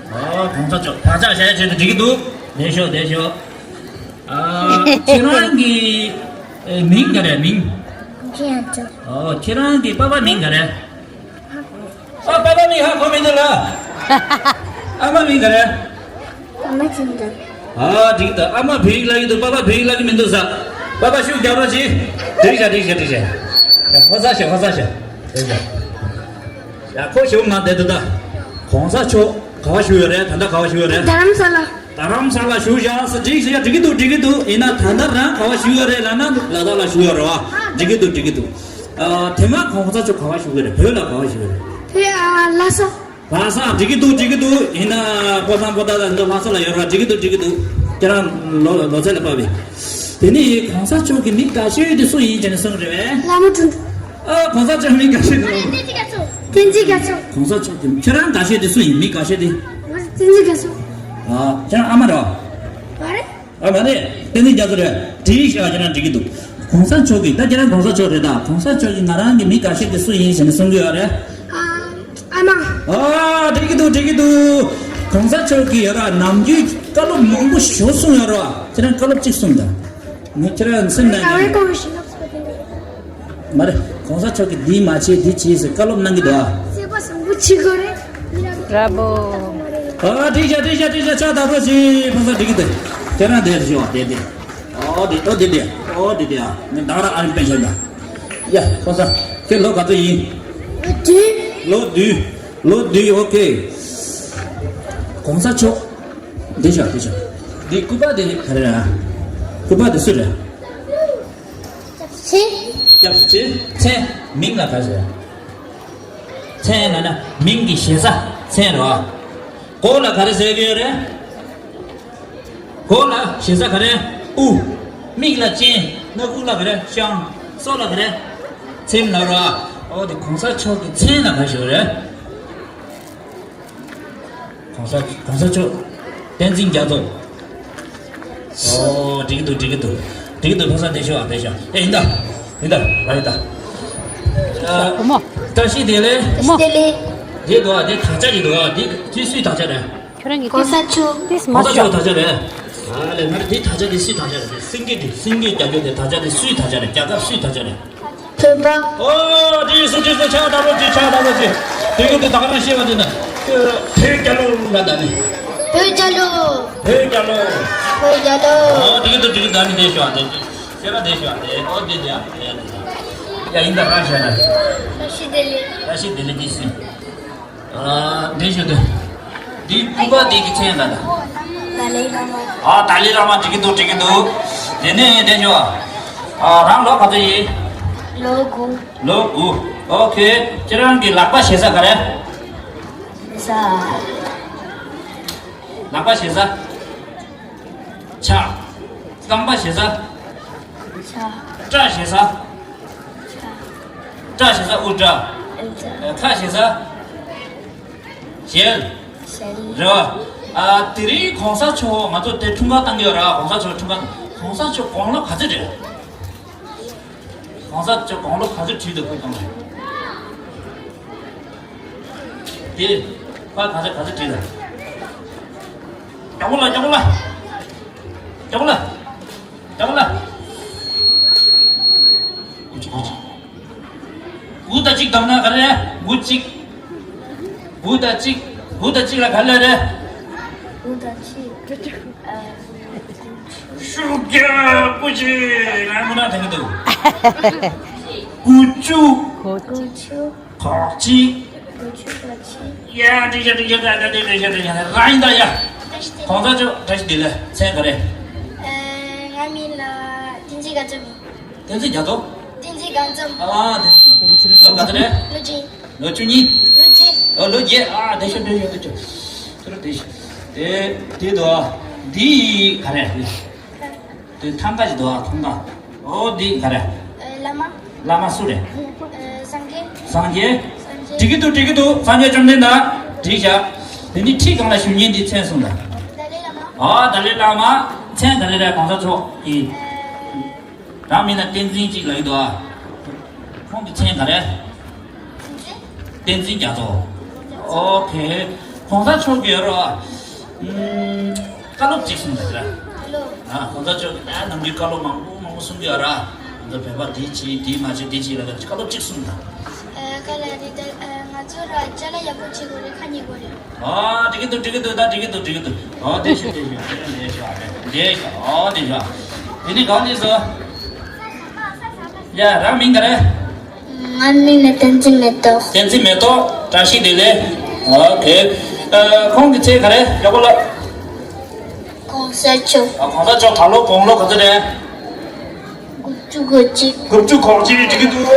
གོང་ས་མཆོག་ཕར་ཕྱོགས་བྱས་བྱས་ཏེ་འགྲིག་གི་འདུག་བདེ་ཤོག་བདེ་ཤོག་ཨ། ཁྱེད་རང་གི་ཨེ། མིང་ག་རེ། མིང་། ཁྲེན་ཡང་ཅུན། ཨོ། ཁྱེད་རང་གི་པ་ཕ་མིང་ག་རེ། ཨ། པ་ཕ་མིང་ཧ་གོ་མི་འདུག་ལ། ཨ་མ་མིང་ག་རེ། ཨ་མ་ཅིན་ཏན། ཨ། འགྲིག་ད། ཨ་མ་བོད་ཡིག་བསླབ་ཀྱི་འདུག་པ་ཕ་བོད་ཡིག་བསླབ་ཀྱི་མི་འདུག་ཟེར། པ་ཕ་ཤུགས་རྒྱབ་རོགས་གྱིས། འགྲིག་བྱས། འགྲིག་བྱས། འགྲིག་བྱས། ཡ། ཕོ་གསར་ཞིག་ཕོ་གསར་ཞིག་འགྲིག་བྱས། ཡ། ཁོ་ཞུ་མ་བསྡད་འདུག་ད། གོང་ས་མཆོག་ག་པར་བཞུགས་ཡོད་རེད། ད་ལྟ་ག་པར་བཞུགས་ཡོད་རེད། རྡ་རམ་ས་ལ། རྡ་རམ་ས་ལ་བཞུགས་བཞག་ཟེར། འགྲིག་བྱས། ཡ། འགྲིག་གི་འདུག་འགྲིག་གི་འདུག་ཡིན་ན་ད་ལྟ་རང་ག་པར་བཞུགས་ཡོད་རེད་ལབ་ན། ལ་དྭགས་ལ་བཞུགས་ཡོད་རེད་བ། འགྲིག་གི་འདུག་འགྲིག་གི་འདུག་ཨ། དེ་སྔ་གོང་ས་མཆོག་ག་པར་བཞུགས་ཡོད་རེད། བོད་ལ་ག་པར་བཞུགས་ཡོད་རེད། བོད། ཨ། ལྷ་ས། ལྷ་ས། འགྲིག་གི་འདུག་འགྲིག་གི་འདུག་ཡིན་ན་ཕོ་བྲང་པོ་ཏ་ལ་འདུག་ལྷ་ས་ལ་ཡོད་ར། འགྲིག་གི་འདུག་འགྲིག་གི་འདུག་ཁྱེད་རང་ལོ་ལོ་ཚད་ལ་བབས་པས། དེ་ནས་གོང་ས་མཆོག་གི་མི་དགའ་ཤོས་དེ་སུ་ཡིན་ཟེར་ནས་གསུངས་རེད་པས། བླ་མ་དོན་གྲུབ། ཨ། གོང་ས་མཆོག་མི་དགའ་ཤོས་དེ། བསྟན་འཛིན་རྒྱ་མཚོ། བསྟན་འཛིན་རྒྱ་མཚོ། གོང་ས་མཆོག་གི་ཁྱེད་རང་དགའ་ཤོས་དེ་སུ་ཡིན། མི་དགའ་ཤོས་དེ། བསྟན་འཛིན་རྒྱ་མཚོ། ཨ། ཁྱེད་རང་ཨ་མ་རེད་པ། མ་རེད། ཨ། མ་རེད། བསྟན་འཛིན་རྒྱ་མཚོ་རེད། འགྲིག་ཤག་ཁྱེད་རང་འགྲིག་གི་འདུག་གོང་ས་མཆོག་གི། ད་ཁྱེད་རང་གོང་ས་མཆོག་རེད། ད་གོང་ས་མཆོག་གི་ང་རང་གི་མི་དགའ་ཤོས་དེ་སུ་ཡིན་ཟེར་ནས་གསུང་གི་ཡོད་རེད། ཨ། ཨ་མ། ཨ། འགྲིག་གི་འདུག་འགྲིག་གི་འདུག་གོང་ས་མཆོག་གིས་ཡོད་ར། ནམ་རྒྱུན་བཀའ་སློབ་མང་པོ་ཞིག་གསུངས་ཡོད་ར། ཁྱེད་རང་བཀའ་སློབ་གཅིག་གསུངས་དང་། ངས་ཁྱེད་རང་སེམས་ནང་། ཟླ་བའི་གོང་བུ་ཞིག་ལོག་སོང་། མ་རེད། གོང་ས་མཆོག་གིས་འདི་མ་བྱེད་འདི་བྱེད་ཟེར་བཀའ་སློབ་གནང་གི་འདུག་ཨ། བྱེད་པ་བཟང་པོ་བྱེད་དགོས་རེད། Bravo། ཨ་འགྲིག་བཞག་འགྲིག་བཞག་འགྲིག་བཞག་ཕྱག་དག་པོ་བྱེད། ཕ་ས་འགྲིག་གི་འདུག་ཁྱེད་རང་དེར་བཞུགས་ཨ། དེ་དེ། ཨོ་དེ་ཨོ་དེ་དེ། ཨོ་དེ་དེ་ཨ། ངས་བདག་ར་ཨ་རིན་པན་བྱས་ན། ཡ་ཕ་ས། ཁྱེད་ལོ་ག་ཚོད་ཡིན། ལོ་བདུན། ལོ་བདུན། ཨོ་ཁེ། གོང་ས་མཆོག་འདི་བཞག་འདི་བཞག་འདི་སྐུ་པར་དེ་ག་རེ་ར། སྐུ་པར་དེ་སུ་རེད། སྐྱབས་སུ་མཆི། སྐྱབས་སུ་མཆི། མཚན། མིང་ལ་ག་རེ་ཟེར། མཚན་ལབ་ན་མིང་གི་ཞེ་ས་མཚན་རེད་བ། མགོ་ལ་ག་རེ་ཟེར་གྱི་ཡོད་རེད། མགོ་ལ་ཞེ་ས་ག་རེ། དབུ། མིག་ལ་སྤྱན། སྣ་ཁུག་ལ་ག་རེ། བཤང་། སོ་ལ་ག་རེ། ཚེམས་ལབ་རེད་བ། འོ་དེ་གོང་ས་མཆོག་གི་མཚན་ལ་ག་རེ་ཞུ་རེད། གོང་ས་གོང་ས་མཆོག་བསྟན་འཛིན་རྒྱ་མཚོ། ཨོ་འགྲིག་གི་འདུག་འགྲིག་གི་འདུག་འགྲིག་གི་འདུག་ཕ་ས་འདི་ཤོག་ཨ། འདི་ཤོག་ཨེ་ཡིན་ད། ཡིན་ད། ལ་ཡིན་ད། ཨ། བུ་མོ། བཀྲ་ཤིས་བདེ་ལེགས། བུ་མོ། བདེ་ལེགས། འདི་འདུག་ཨ། འདི་དག་ཆ་ཡིན་འདུག་ཨ། འདི་འདི་སུའི་དག་ཆ་རེད། ཁྱོད་རང་གི་གོང་ས་མཆོག་ཏིས་མ་གོང་ས་མཆོག་ཤོག་དག་ཆ་རེད། ཨ་ལས་ང་འདི་དག་ཆ་འདི་སུའི་དག་ཆ་རེད། སེང་གེ་འདི་སེང་གེ་རྒྱ་ཁྱོད་འདི་དག་ཆ་འདི་སུའི་དག་ཆ་རེད། རྒྱལ་ཁབ་སུའི་དག་ཆ་རེད། བོད་པ། ཨོ་དེ་སུ་དེ་སུ་ཕྱག་དག་པོ་ཅིག་ཕྱག་དག་པོ་ཅིག་དེ་གི་དེ་ད་ག་རང་ཤེས་པ་དེ་ན་ཁྱོད་བོད་རྒྱལ་ལོ་ལ་ད་ནི། བོད་རྒྱལ་ལོ། བོད་རྒྱལ་ལོ། བོད་རྒྱལ་ལོ། ཨོ་དེ་གི་དེ་དེ་གི་ད་ནི་དེ་ཤོག་ཨ། དེ་ཤོག་ཨ། དེ་ཤོག་ཨ། དེ་ཨོ་དེ་དེ་ཨ། ཡ་ཡིན་ད་རང་ཤེས་ན། བཀྲ་ཤིས་བདེ་ལེགས། བཀྲ་ཤིས་བདེ་ལེགས་དེ་སུ། ཨ། འདི་ཞུ་དུ། འདི་སྐུ་པར་འདི་གི་མཚན་ལ་ད། ཏཱ་ལའི་བླ་མ། ཨ། ཏཱ་ལའི་བླ་མ་འགྲིག་གི་འདུག་འགྲིག་གི་འདུག་དེ་ནས་འདི་ཞུ། ཨ། རང་ལོ་ག་ཚོད་ཡིན། ལོ་དགུ། ལོ་དགུ། ཨོ་ཁེ། ཁྱེད་རང་གི་ལག་པ་ཞེ་ས་ག་རེ། ཞེ་ས། ལག་པ་ཞེ་ས། ཕྱག་རྐང་པ་ཞེ་ས། ཕྱག་སྐྲ་ཞེ་ས། ཕྱག་སྐྲ་ཞེ་ས་དབུ་སྐྲ། དབུ་སྐྲ། ཁ་ཞེ་ས། ཞལ། ཞལ། རེད་བ། ཨ། དེ་རིང་གོང་ས་མཆོག་ང་ཚོ་དེ་འཁྲུངས་སྐར་བཏང་གི་ཡོད་ར། གོང་ས་མཆོག་འཁྲུངས་སྐར། གོང་ས་མཆོག་དགུང་ལོ་ག་ཚོད་རེད། གོང་ས་མཆོག་དགུང་ལོ་ག་ཚོད་བྲིས་འདུག་ཁོས་གཏོང་རེད། དེ། ཁོས་ག་ཚོད་ག་ཚོད་བྲིས་འདུག་མགྱོགས་པོ་ལ་མགྱོགས་པོ་ལ། མགྱོགས་པོ་ལ། མགྱོགས་པོ་ལ། ཨུ་ཅི་ཨུ་ཅི། དགུ་དང་གཅིག་བསྡོམས་ན་ག་རེ་རེད། དགུ་གཅིག་དགུ་དང་གཅིག་དགུ་དང་གཅིག་ལ་ག་རེ་རེད། དགུ་དང་གཅིག་ཨ། ཤུགས་རྒྱག་པོ་ཅིག་ང་མི་ན་དེ་གི་འདུག་དགུ་བཅུ། དགུ་བཅུ། གོ་གཅིག་དགུ་བཅུ་གོ་གཅིག་ཡ་འགྲིག་ཡ་འགྲིག་ཡ་འགྲིག་ཡ་འགྲིག་ཡ་འགྲིག་ཡ་རང་ཡིན་ད་ཡ། གོང་ས་མཆོག་བཀྲ་ཤིས་བདེ་ལེགས། མཚན་ག་རེ། ཨ། ང་མིང་ལ་བསྟན་འཛིན་རྒྱ་མཚོ། བསྟན་འཛིན་རྒྱ་མཚོ། བསྟན་འཛིན་རྒྱ་མཚོ། ཨ། བསྟན་འཛིན་རྒྱ་མཚོ། ལོ་ག་ཚོད་རེད། ལོ་བརྒྱད། ལོ་བཅུ་གཉིས། ལོ་བརྒྱད། ཨོ་ལོ་བརྒྱད། ཨ། བདེ་ཤོག་བདེ་ཤོག་བདེ་ཤོག་ཁྱོད་རང་བདེ་ཤོག་དེ་དེ་འདུག་ཨ། འདི་ག་རེ། དེ་ཐང་ག་ཅིག་འདུག་ཨ། ཐང་ག་ཨོ་འདི་ག་རེ། ཨ། བླ་མ། བླ་མ་སུ་རེད། ཨ། སངས་རྒྱས། སངས་རྒྱས། སངས་རྒྱས། འགྲིག་གི་འདུག་འགྲིག་གི་འདུག་སངས་རྒྱས་བཅོམ་ལྡན་འདས། འགྲིག་བཞག་དེ་ནི་ཁྲི་གང་ལ་བཞུགས་མཁན་འདི་མཚན་གསུངས་དང་། ཏཱ་ལའི་བླ་མ། ཨ། ཏཱ་ལའི་བླ་མ། མཚན་ག་རེ་རེད། གོང་ས་མཆོག་གི། ཨ། རང་མིང་ལ་བསྟན་འཛིན་གཅིག་ལབ་ཀྱི་འདུག་ཨ། ཁོང་གི་མཚན་ག་རེ། བསྟན་འཛིན་རྒྱ་མཚོ། ཨོ་ཁེ། གོང་ས་མཆོག་གིས་རོ། ཨམ། བཀའ་སློབ་གཅིག་གསུངས་འདུག་ར། བཀའ་སློབ། ཨ། གོང་ས་མཆོག་གིས་ད་ནམ་རྒྱུན་བཀའ་སློབ་མང་པོ་མང་པོ་གསུང་གི་ཡོད་ར། ང་ཚོ་བོད་པ་འདི་བྱེད་འདི་མ་བྱེད་འདི་བྱེད་ལབ་ད་བཀའ་སློབ་གཅིག་གསུངས་དང་། ཨ། བཀའ་སློབ་འདི་ལྟར། ཨ། ང་ཚོ་ར་ཅ་ལག་ཡག་པོ་བྱེད་དགོས་རེད། ཁ་ཉན་དགོས་རེད། ཨ། འགྲིག་གི་འདུག་འགྲིག་གི་འདུག་ད་འགྲིག་གི་འདུག་འགྲིག་གི་འདུག་ཨོ་དེ་ཤོག་དེ་ཤོག་དེ་ཤོག་དེ་ཤོག་ཨོ་དེ་ཤོག་དེ་ནི་གང་དེ་སོ། ཡ། རང་མིང་ག་རེ། ང་མིང་ནི་བསྟན་འཛིན་མེ་ཏོག་བསྟན་འཛིན་མེ་ཏོག་བཀྲ་ཤིས་བདེ་ལེགས། ཨོ་ཁེ། ཨ། ཁོང་གི་མཚན་ག་རེ། ཡག་པོ་ལ། གོང་ས་མཆོག་ཨ། གོང་ས་མཆོག་ད་ལོ་དགུང་ལོ་ག་ཚོད་རེད། དགུ་བཅུ་གོ་གཅིག་དགུ་བཅུ་གོ་གཅིག་འགྲིག་གི་འདུག་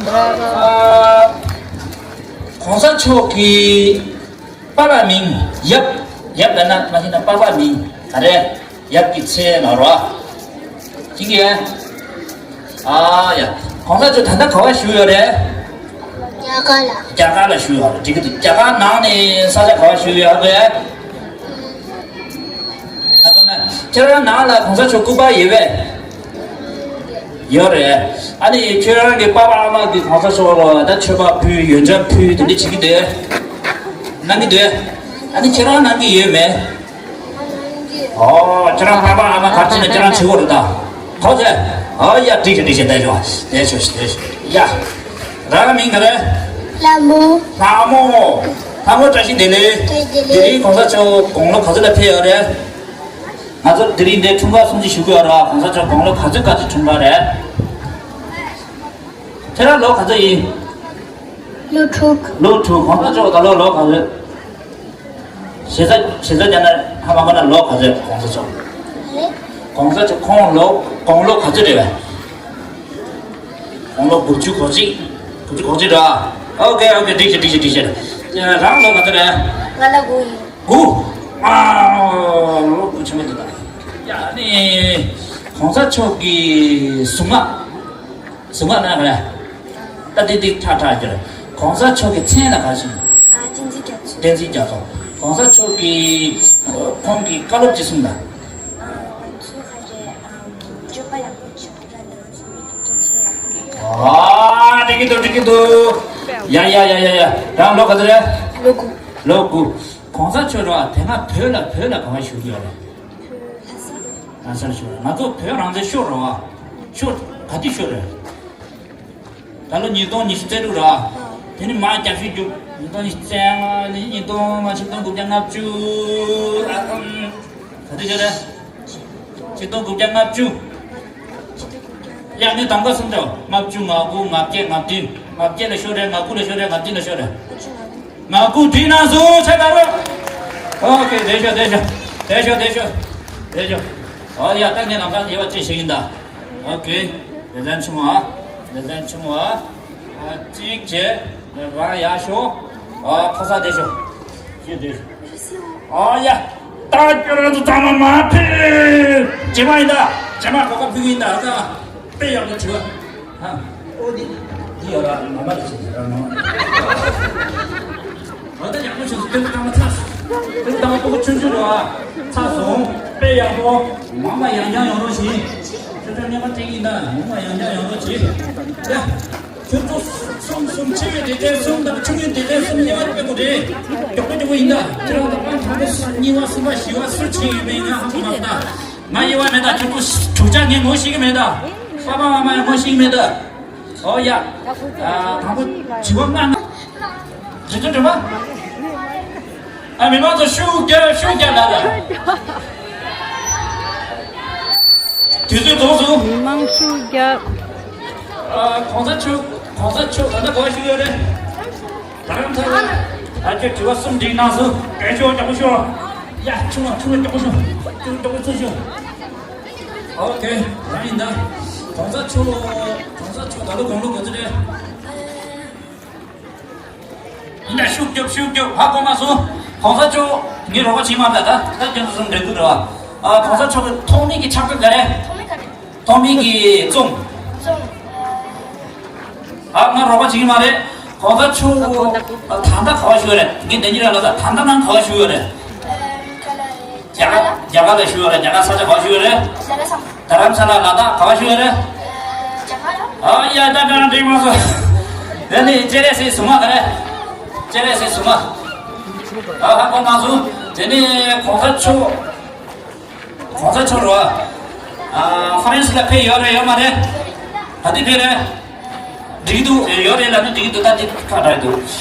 ཨ། གོང་ས་མཆོག་གི་པ་ཕ་མིང་། ཡབ། ཡབ་ལབ་ན་མ་ཤེས་ན་པ་ཕ་མིང་ག་རེ། ཡབ་ཀྱི་མཚན་ལབ་རོ། ཤེས་ཀྱི་ཡ། ཨ་ཡ། གོང་ས་མཆོག་ད་ལྟ་ག་པར་བཞུགས་ཡོད་རེད། རྒྱ་གར་ལ། རྒྱ་གར་ལ་བཞུགས་ཡོད་རེད། འགྲིག་གི་འདུག་རྒྱ་གར་ནང་ནས་ས་ཆ་ག་པར་བཞུགས་ཡོད་རེད། ད་དོ་ན་ཁྱེད་རང་ནང་ལ་གོང་ས་མཆོག་སྐུ་པར་ཡོད་པས། ཡོད་རེད། ཨ་ནི་ཁྱོད་རང་གི་པ་ཕ་ཨ་མ་གིས་གོང་ས་མཆོག་ལ་ད་མཆོད་པ་ཕུལ། ཡོན་ཆབ་ཕུལ། དེ་འདྲ་བྱེད་ཀྱི་འདུག་གནང་གི་འདུག་ཨ་ནི་ཁྱེད་རང་གནང་གི་ཡོད་མེད། ཨོ། ཁྱེད་རང་པ་ཕ་ཨ་མ་ག་རེ་བྱས་ན་ཁྱེད་རང་བྱེད་དགོས་རེད་ད། ཐོག་ཚད། ཨོ་ཡ། འགྲིག་ཤག་འགྲིག་ཤག་བསྡད་ཤོག་བསྡད་ཤོག་བསྡད་ཤོག་ཡ། རང་ལ་མིང་ག་རེ། ལྷ་མོ། ལྷ་མོ། ལྷ་མོ་བཀྲ་ཤིས་བདེ་ལེགས། བཀྲ་ཤིས་བདེ་ལེགས། དེ་རིང་གོང་ས་མཆོག་དགུང་ལོ་ག་ཚོད་ལ་ཕེབས་ཡོད་རེད། ང་ཚོ་དེ་རིང་འདིར་འཁྲུངས་སྐར་སྲུང་བརྩི་ཞུ་གི་ཡོད་རེད། གོང་ས་མཆོག་དགུང་ལོ་ག་ཚོད་ག་ཚོད་འཁྲུངས་པ་རེད། ཁྱེད་རང་ལོ་ག་ཚོད་ཡིན། ལོ་དྲུག་ལོ་དྲུག་གོང་ས་མཆོག་ད་ལོ་ལོ་ག་ཚོད། ཞེ་ས་ཞེ་ས་རྒྱ་ན་ཧ་མ་གོ་ན་ལོ་ག་ཚོད་གོང་ས་མཆོག་གོང་ས་མཆོག་ཁོང་ལོ་དགུང་ལོ་ག་ཚོད་རེད་བས། དགུང་ལོ་དགུ་བཅུ་གོ་གཅིག་དགུ་བཅུ་གོ་གཅིག་རེད་བ། ཨོ་ཀེ་ཨོ་ཀེ་འགྲིག་ཤག་འགྲིག་ཤག་འགྲིག་ཤག་རང་ལོ་ག་ཚོད་རེད། ང་ལོ་དགུ་ཡིན། དགུ། ཨ། ལོ་དགུ་ཆེན་པོ་འདུག་ད། ཡ་ནི། གོང་ས་མཆོག་གི་གཟུངས་སྔགས། གཟུངས་སྔགས་ན་རེད། ད་འདི་འདི་ཁྲ་ཁྲ་གྱུར། གོང་ས་མཆོག་གི་མཚན་ལ་ག་ཞིག་ཨ། བསྟན་འཛིན་རྒྱ་མཚོ། བསྟན་འཛིན་རྒྱ་མཚོ། གོང་ས་མཆོག་གིས་ཁོང་གི་བཀའ་སློབ་ཅི་གསུངས་དང་། ཨ། ང་ཚོ་ག་རེ། ཨ། སྤྱོད་པ་ཡག་པོ་བྱེད་དགོས་ར། ང་ཚོ་མི་སྡུག་ཅག་བྱེད་ཡག་པོ་རེད། ཨ། འགྲིག་གི་འདུག་འགྲིག་གི་འདུག་ཡ་ཡ་ཡ་ཡ་ཡ། རང་ལོ་ག་ཚོད་རེད། ལོ་དགུ། ལོ་དགུ། གོང་ས་མཆོག་ར་དེ་སྔ་བོད་ལ་བོད་ལ་ག་བ་བཞུགས་ཡོད་རེད། ལྷ་ས། ལྷ་སར་བཞུགས་རེད། ང་ཚོ་བོད་རང་བཙན་ཤོར་རེད་བ། ཤོར། ག་དུས་ཤོར་རེད། ད་ལོ་ཉིས་སྟོང་ཉི་ཤུ་རྩ་དྲུག་རེད་བ། དེ་ནི་མར་རྒྱབ་བཤིག་རྒྱུག་ཉིས་སྟོང་ཉི་ཤུ་རྩ་ལྔ་ནི་ཉིས་སྟོང་ཆིག་སྟོང་དགུ་བརྒྱ་ལྔ་བཅུ། ཨ། ཨམ། ག་དུས་ཤོར་རེད། ཆིག་སྟོང་དགུ་བརྒྱ་ལྔ་བཅུ། ཡ་ནི་གདམ་ག་གསུམ་ཅོག་ལྔ་བཅུ་ང་དགུ་ང་བརྒྱད་ང་བདུན། ང་བརྒྱད་ལ་ཤོར་རེད། ང་དགུ་ལ་ཤོར་རེད། ང་བདུན་ལ་ཤོར་རེད། ང་དགུ་བདུན་ནང་སུ་ཆ་ད་རོ། ཨོ་ཀེ། བདེ་ཤོག་བདེ་ཤོག་བདེ་ཤོག་བདེ་ཤོག་བདེ་ཤོག་ཨོ་ཡ། ད་ངས་ནམ་ཟླ་ཉེ་བ་ཅི་ཞིག་ཡིན་ད། ཨོ་ཀེ། ལེ་ཚན་ཆུང་བ། ལེ་ཚན་ཆུང་བ། ཨ། གཅིག་བྱས། རང་ཡར་ཤོག་ཨ། ཁ་ས་བདེ་ཤོག་ཅི་བདེ་ཤོག་ཨོ་ཡ། ད་ཁྱོད་རང་ཚོ་ཚང་མ་མར་ཕེབས། རྗེས་མ་ཡིན་ད། རྗེས་མ་གོ་སྐབས་ཕུལ་གི་ཡིན་ད། ཨ། ད་དཔེ་ཡག་པོ་བྱོས། ཨ། ཨོ་འདི་འདི་ཡོད་ར། མ་མ་རེད་ཟེར་ར། མ་མ། ཨ། ད་ཡག་པོ་བྱོས། སྟོན་ཐང་མ་ཚར། སྟོན་ཐང་མ་སྤུ་གུ་ཆུང་ཆུང་རེད་བ། ཚར་སོང་། དཔེ་ཡག་པོ། མང་མ་ཡང་ཡང་ཡོང་རོགས་ཞེས། ཁྱོད་ཚོ་སྣེ་མ་སྤྲད་ཀྱི་ཡིན་ད། མང་མ་ཡང་ཡང་ཡོང་རོགས་ཞེས། ཡ། ཁྱོད་ཚོ་གསུམ་གསུམ། ཆེ་བའི་སྡེ་ཚན་གསུམ་དང་ཆུང་བའི་སྡེ་ཚན་གསུམ་གཉིས་པ་དཔེ་གོ་རེད། མགྱོགས་པོ་མགྱོགས་པོ་ཡིན་ད། ཁྱེད་རང་ཚོ་པང་དང་པོ་གཉིས་པ་གསུམ་པ་བཞི་པ་སུ་ཆེ་ཡོད་མེད་ང་ཧ་གོ་མ་སོང་ད། ང་དབྱེ་བ་མེད་ད། ཁྱོད་ཚོ་དྲུག་ཅག་ངས་ངོ་ཤེས་ཀྱི་མེད་ད། པ་པ་མ་མ་ཡང་ངོ་ཤེས་ཀྱི་མེད་ད། ཨོ་ཡ། ཨ། དང་པོ་བྱི་བ་ལྔ་ན། རི་ཚོ་འགྲོ་བ། ཨ། མི་མང་ཚོ་ཤུགས་རྒྱབ་ཤུགས་རྒྱབ་ལ་ལ། དུས་ཚོད་རྫོགས་སོང་། མི་མང་ཤུགས་རྒྱབ། ཨ། གོང་ས་མཆོག་གོང་ས་མཆོག་ད་ལྟ་ག་པར་བཞུགས་ཡོད་རེད། རྡ་རམ་ས་ལ། ཨ། ཁྱོད་དྲི་བ་གསུམ་འགྲིག་གནང་སོང་། སྐད་ཤོག་མགྱོགས་པོ་ཤོག་ཡ། ཆུང་བ་ཆུང་བ་མགྱོགས་པོ་ཤོག་ཆུང་མགྱོགས་པོ་ཚུར་ཤོག་ཨོ་ཀེ། རང་ཡིན་ད། གོང་ས་མཆོག་གོང་ས་མཆོག་ད་ལོ་དགུང་ལོ་ག་ཚོད་རེད། ཡིན་ད། ཤུགས་རྒྱོབ་ཤུགས་རྒྱོབ། ཧ་གོ་མ་སོང་། གོང་ས་མཆོག་ངའི་རོགས་པ་བྱེད་མ་ད་ད་ད་ཁྱོད་ཚོ་གསུམ་འབྲེལ་གཏུག་རེད་བ། ཨ། གོང་ས་མཆོག་གི་ཐོག་མའི་གི་ཕྱག་དཔེ་ག་རེ། ཐོག་མའི་ག་རེ། ཐོག་མའི་གི་རྩོམ། རྩོམ། ཨ། ང་རོགས་པ་བྱེད་ཀྱི་མ་རེད། གོང་ས་མཆོག་ད་ལྟ་ག་པར་བཞུགས་རེད། ངས་འདི་གཉིས་ར་ལ་ད་ད་ལྟ་ནང་ག་པར་བཞུགས་ཡོད་རེད། རྒྱ་གར། རྒྱ་གར་ལ་བཞུགས་ཡོད་རེད། རྒྱ་གར་ས་ཆ་ག་པར་བཞུགས་ཡོད་རེད། རྡ་རམ་ས་ལ། ལ་དྭགས་ག་པར་བཞུགས་ཡོད་རེད། ཨ་ཡ། ད་ད་འགྲིག་མ་སོང་། དེ་ནི་སྤྱན་རས་གཟིགས་གཟུངས་སྔགས་ག་རེ། སྤྱན་རས་གཟིགས་གཟུངས་སྔགས། ཨ། ཧ་གོ་མ་སོང་། དེ་ནི་གོང་ས་མཆོག་གོང་ས་མཆོག་རོ། ཨ། ཧྥ་རན་སི་ལ་ཕེབས་ཡོད་རེད་ཡོད་མ་རེད། ག་དུས་ཕེབས་རེད། འགྲིག་འདུག་ཡོད་རེད་ལབ་ན་འགྲིག་འདུག་ད་འདི་ཁ་བྲལ་འདུག་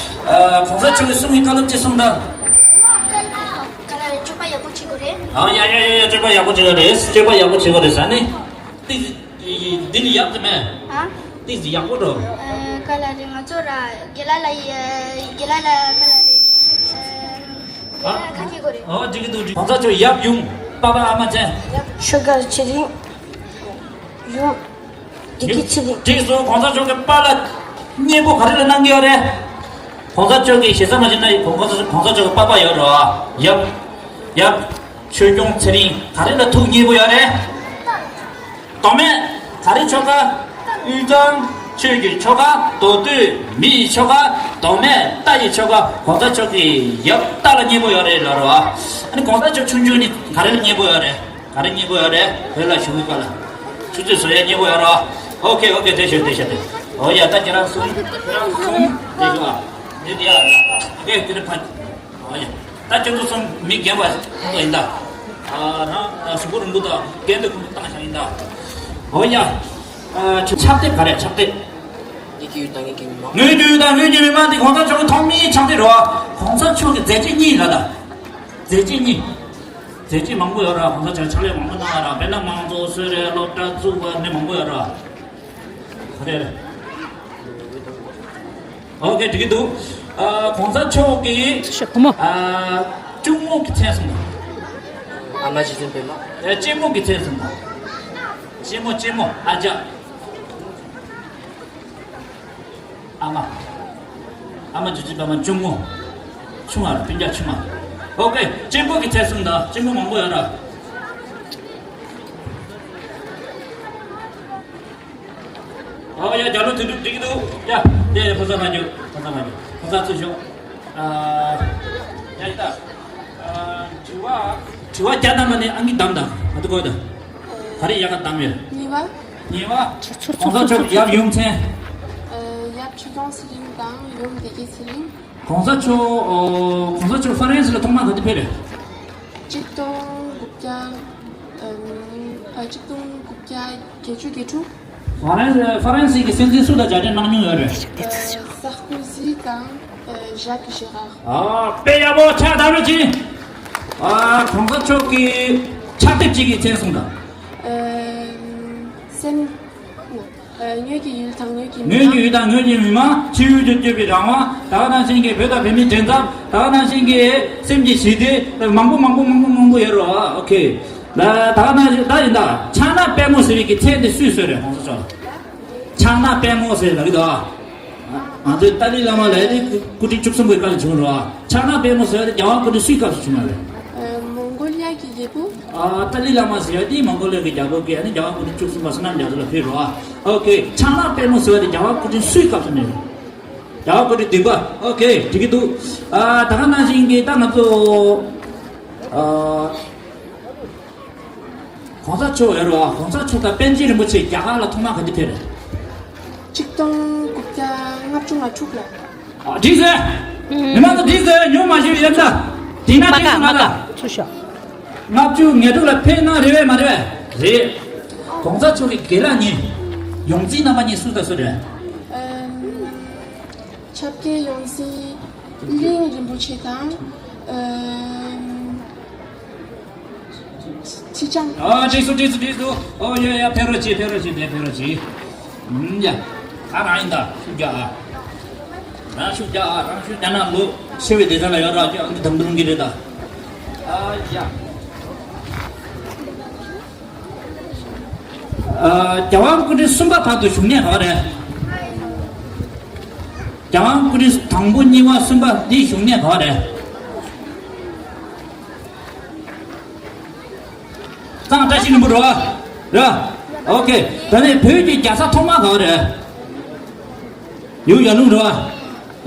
ཨ། གོང་ས་མཆོག་གིས་གསུང་གི་བཀའ་སློབ་ཅིག་གསུངས་དང་། ག་ལ་རེད། སྤྱོད་པ་ཡག་པོ་བྱེད་དགོས་རེད། ཨ། ཡ་ཡ་ཡ་ཡ། སྤྱོད་པ་ཡག་པོ་བྱེད་དགོས་རེད། སྤྱོད་པ་ཡག་པོ་བྱེད་དགོས་རེད་ཟེར་ནི། ཏིག་ཙི་འདི་ནི་ཡག་གི་མེད། ཨ། ཏིག་ཙི་ཡག་པོ་འགྲོ། ཨ། ག་ལ་རེད། ང་ཚོ་ར་དགེ་ལགས་ལ་ཡ། དགེ་ལགས་ལ་ག་ལ་རེད། ཨ། དགེ་ལགས་ཁ་ཁྱེར་དགོས་རེད། ཨོ། འགྲིག་གི་འདུག་འགྲིག་གོང་ས་མཆོག་ཡབ་ཡུམ་པ་ཕ་ཨ་མ་ཅན། ཆོས་དགའ་ཚེ་རིང་། ཡུམ། བདེ་སྐྱིད་ཚེ་རིང་། འགྲིག་སོང་། གོང་ས་མཆོག་གི་པཱ་ལགས་སྙན་པོ་ག་རེ་ལ་གནང་གི་ཡོད་རེད། གོང་ས་མཆོག་གི་ཞེ་ས་མ་བྱས་ན་གོང་ས་གོང་ས་མཆོག་གི་པ་ཕ་ཡོད་རེད་བ། ཡབ། ཡབ། ཆོས་སྐྱོང་ཚེ་རིང་ག་རེ་ལ་ཐུགས་མཉེས་པོ་ཡོད་རེད། མདོ་སྨད་ག་རེ་ཆོ་ག་དབུས་གཙང་ཆོས་ཀྱི་ཆོ་ག་མདོ་སྟོད་མི་ཡི་ཆོ་ག་མདོ་སྨད་རྟ་ཡི་ཆོ་ག་གོང་ས་མཆོག་གི་ཡབ་རྟ་ལ་མཉེས་པོ་ཡོད་རེད་ལབ་རེད་བ། ཨ་ནི་གོང་ས་མཆོག་ཆུང་ཆུང་ནི་ག་རེ་ལ་མཉེས་པོ་ཡོད་རེད། ག་རེ་མཉེས་པོ་ཡོད་རེད། བོད་ལ་བཞུགས་པའི་སྐབས་ལ་ཆུ་ཚོད་བཟོ་ཡ་མཉེས་པོ་ཡོད་རེད་བ། ཨོ་ཁེ་ཨོ་ཁེ། བདེ་ཤོག་བདེ་ཤོག་བདེ། ཨོ་ཡ། ད་ཁྱེད་རང་གསུམ། ཁྱེད་རང་གསུམ་བདེ་ཤོག་ཨ། འདི་འདི་ཡ། ཨོ་ཁེ། དེ་ནས་ཕ། ཨོ་ཡ། ད་ཁྱོད་ཚོ་གསུམ་མི་རྒན་པ་ཡིན་ད། ཨ། རང་གཟུགས་པོ་རིང་པོ་དང་རྒན་དེ་ཁོང་ཚོ་བཏང་བཞག་ཡིན་ད། ཨོ་ཡ། ཨ། ཕྱག་དེབ་ག་རེ། ཕྱག་དེབ། ངོས་ཀྱི་ཡུལ་དང་ངོས་ཀྱི་མི་མང་དེ་གོང་ས་མཆོག་གི་ཐོག་མའི་ཕྱག་དེབ་རེད་བ། གོང་ས་མཆོག་གི་མཛད་རྗེས་གཉིས་རེད་ད། མཛད་རྗེས་གཉིས། མཛད་རྗེས་མང་པོ་ཡོད་རེད། གོང་ས་མཆོག་ཕྱག་ལས་མང་པོ་གནང་བ་རེད། དཔེར་ན་མང་གཙོ་གསོལ་རས་སློབ་གྲྭ་བཙུགས་པ་ནི་མང་པོ་ཡོད་རེད། ག་རེ་རེད། ཨོ་ཀེ། འགྲིག་གི་འདུག་ཨ། གོང་ས་མཆོག་གིས། ཨ། གཅུང་མོ་གི་མཚན་གསུངས་དང་། ཨ་མ་རྗེ་བཙུན་པད་མ། ཨ། གཅེན་མོ་གི་མཚན་གསུངས་དང་། གཅེན་མོ། གཅེན་མོ། ཨ་ཅག་ཨ་མ། ཨ་མ་རྗེ་བཙུན་པད་མ་གཅུང་མོ། ཆུང་བ་རེད། སྤུན་ཀྱག་ཆུང་བ། ཨོ་ཀེ། གཅེན་པོ་གི་མཚན་གསུངས་དང་། གཅེན་པོ་མང་པོ་ཡོད་ར། ཨོ་ཡ། རྒྱ་ལོ་དོན་གྲུབ་འགྲིག་གི་འདུག་ཡ། དེ་ཕོ་གསར་མ་རྒྱུག་ཕོ་གསར་མ་རྒྱུག་ཕོ་གསར་ཚུར་ཤོག་ཨ། ཡ་ཡི་ད། ཨ། དྲི་བ། དྲི་བ་བརྒྱ་བཏང་ན་ནི་ཨང་ཀི་བདམས་དང་། ང་ཚོ་གོ་ད། ག་རེ་ཡག་ག་བདམས་ཡོད། གཉིས་པ། གཉིས་པ། གོང་ས་མཆོག་ཡབ་ཡུམ་མཚན། ཨ། ཡབ་ཆོས་སྐྱོང་ཚེ་རིང་དང་ཡུམ་བདེ་སྐྱིད་ཚེ་རིང་། གོང་ས་མཆོག་ཨོ། གོང་ས་མཆོག་ཧྥ་རན་སི་ལ་ཐོག་མར་ག་དུས་ཕེབས་རེད། གཅིག་སྟོང་དགུ་བརྒྱ། ཨམ། ཨ། གཅིག་སྟོང་དགུ་བརྒྱ་བརྒྱད་ཅུ་གྱ་དྲུག་ཧྥ་རན་སི། ཧྥ་རན་སི་གི་སྲིད་འཛིན་སུ་དང་མཇལ་འཕྲད་གནང་མྱོང་ཡོད་རེད། ཨ། སར་ཀོ་ཟི་དང་། ཨ། ཞག་ཞི་རག་ཨ། དཔེ་ཡག་པོ། ཕྱག་བརྡབ་རོགས་གྱིས། ཨ། གོང་ས་མཆོག་གི་ཕྱག་དེབ་གཅིག་གི་མཚན་གསུངས་དང་། ཨ། སེམས། ཨ། ངོས་ཀྱི་ཡུལ་དང་ངོས་ཀྱི་མི་ངོས་ཀྱི་མང་། ཡུལ་དང་ངོས་ཀྱི་མི་མང་། ཕྱི་ཡུལ་དུ་བསྐྱོད་པའི་རང་དབང་། ད་ག་ནང་བཞིན་གྱི་བོད་དང་བོད་མིའི་མགྲིན་ཚབ། ད་ག་ནང་བཞིན་གྱི་སེམས་ཀྱི་ཞི་བདེ། མང་པོ་མང་པོ་མང་པོ་མང་པོ་ཡོད་རེད་བ། ཨོ་ཁེ། ད་ག་ནང་བཞིན་ད་ཡིན་ད། ཕྱག་ན་པདྨོ་ཟེར་བའི་གི་མཚན་དེ་སུས་གསོལ་རེད། གོང་ས་མཆོག་ལ། ཕྱག་ན་པདྨོ་ཟེར་ལབ་ཀྱི་འདུག་ང་ཚོའི་ཏཱ་ལའི་བླ་མ་ལབ་ཡ་དེ་སྐུ་ཕྲེང་བཅུ་གསུམ་པའི་སྐབས་ལ་བྱུང་རེད་བ། ཕྱག་ན་པདྨོ་ཟེར་བ་དེ་རྒྱལ་བ་སྐུ་ཕྲེང་སུའི་སྐབས་སུ་བྱུང་བ་རེད། ཨ། མོང་གོ་ལི་ཡ་གི་རྒྱལ་པོ། ཨ། ཏཱ་ལའི་བླ་མ་ཟེར་ཡ་དེ་མོང་གོ་ལི་ཡ་གི་རྒྱལ་པོ་གིས་ཨ་ནི་རྒྱལ་བ་སྐུ་ཕྲེང་བཅུ་གསུམ་པ་བསོད་ནམས་རྒྱ་མཚོ་ལ་ཕུལ་རེད་བ། ཨོ་ཁེ། ཕྱག་ན་པདྨོ་ཟེར་བ་དེ་རྒྱལ་བ་སྐུ་ཕྲེང་སུའི་སྐབས་སུ་ནས་རེད། རྒྱལ་བ་སྐུ་ཕྲེང་བདུན་པ། ཨོ་ཁེ། འགྲིག་གི་འདུག་ཨ། ད་ག་ནང་བཞིན་གྱི་ད་ང་ཚོ། ཨ། གོང་ས་མཆོག་ཡོད་རེད་བ། གོང་ས་མཆོག་དང་པཎ་ཆེན་རིན་པོ་ཆེ་རྒྱ་གར་ལ་ཐོག་མར་ག་དུས་ཕེབས་རེད། གཅིག་སྟོང་དགུ་བརྒྱ་ལྔ་བཅུ་ང་དྲུག་ལ། ཨ། འགྲིག་ཟེར། མི་མང་ཚོ་འགྲིག་ཟེར། ཉུང་མ་ཞིག་ཡོད་ད། འགྲིག་ན་འགྲིག་ཟེར་མ་ད། ཚུར་ཤོག་ལྔ་བཅུ་ང་དྲུག་ལ་ཕེབས་གནང་རེད་པས་མ་རེད་པས། རེད། གོང་ས་མཆོག་གི་དགེ་ལགས་གཉིས། ཡོངས་འཛིན་རྣམ་པ་གཉིས་སུ་དང་སུ་རེད། ཨམ། ཆབ་ཀྱི་ཡོངས་འཛིན་གླིང་རིན་པོ་ཆེ་དང་། ཨམ། ཁྲི་བྱང་། ཨ། འགྲིག་སོང་། འགྲིག་སོང་། འགྲིག་སོང་། ཨོ་ཡ་ཡ། ཕེབས་རོགས་གྱིས། ཕེབས་རོགས་གྱིས། ཕེབས་རོགས་གྱིས། ཨུམ། ཡ། ད་རང་ཡིན་ད། ཤུགས་རྒྱག་ཨ། རང་ཤུགས་རྒྱག་ཨ། རང་ཤུགས་རྒྱག་ན་ལོ་ཆེ་བའི་སྡེ་ཚན་ལ་ཡོད་ར་ཅི་ཨང་ཀི་དམ་དུ་རུང་གི་རེད་ད། ཨ་ཡ། ཨ། རྒྱལ་དབང་སྐུ་ཕྲེང་གསུམ་པ་བར་དུ་བཞུགས་གནས་ག་བ་རེད། རྒྱལ་དབང་སྐུ་ཕྲེང་དང་པོ་གཉིས་པ་གསུམ་པ་འདི་བཞུགས་གནས་ག་བ་རེད། གཙང་བཀྲ་ཤིས་ལྷུན་པོ་རེད་བ། རེད་བ། ཨོ་ཁེ། ད་ནི་བོད་ཀྱི་རྒྱལ་ས་ཐོག་མ་ག་བ་རེད། ཡུལ་ཡར་ཀླུང་རེད་བ།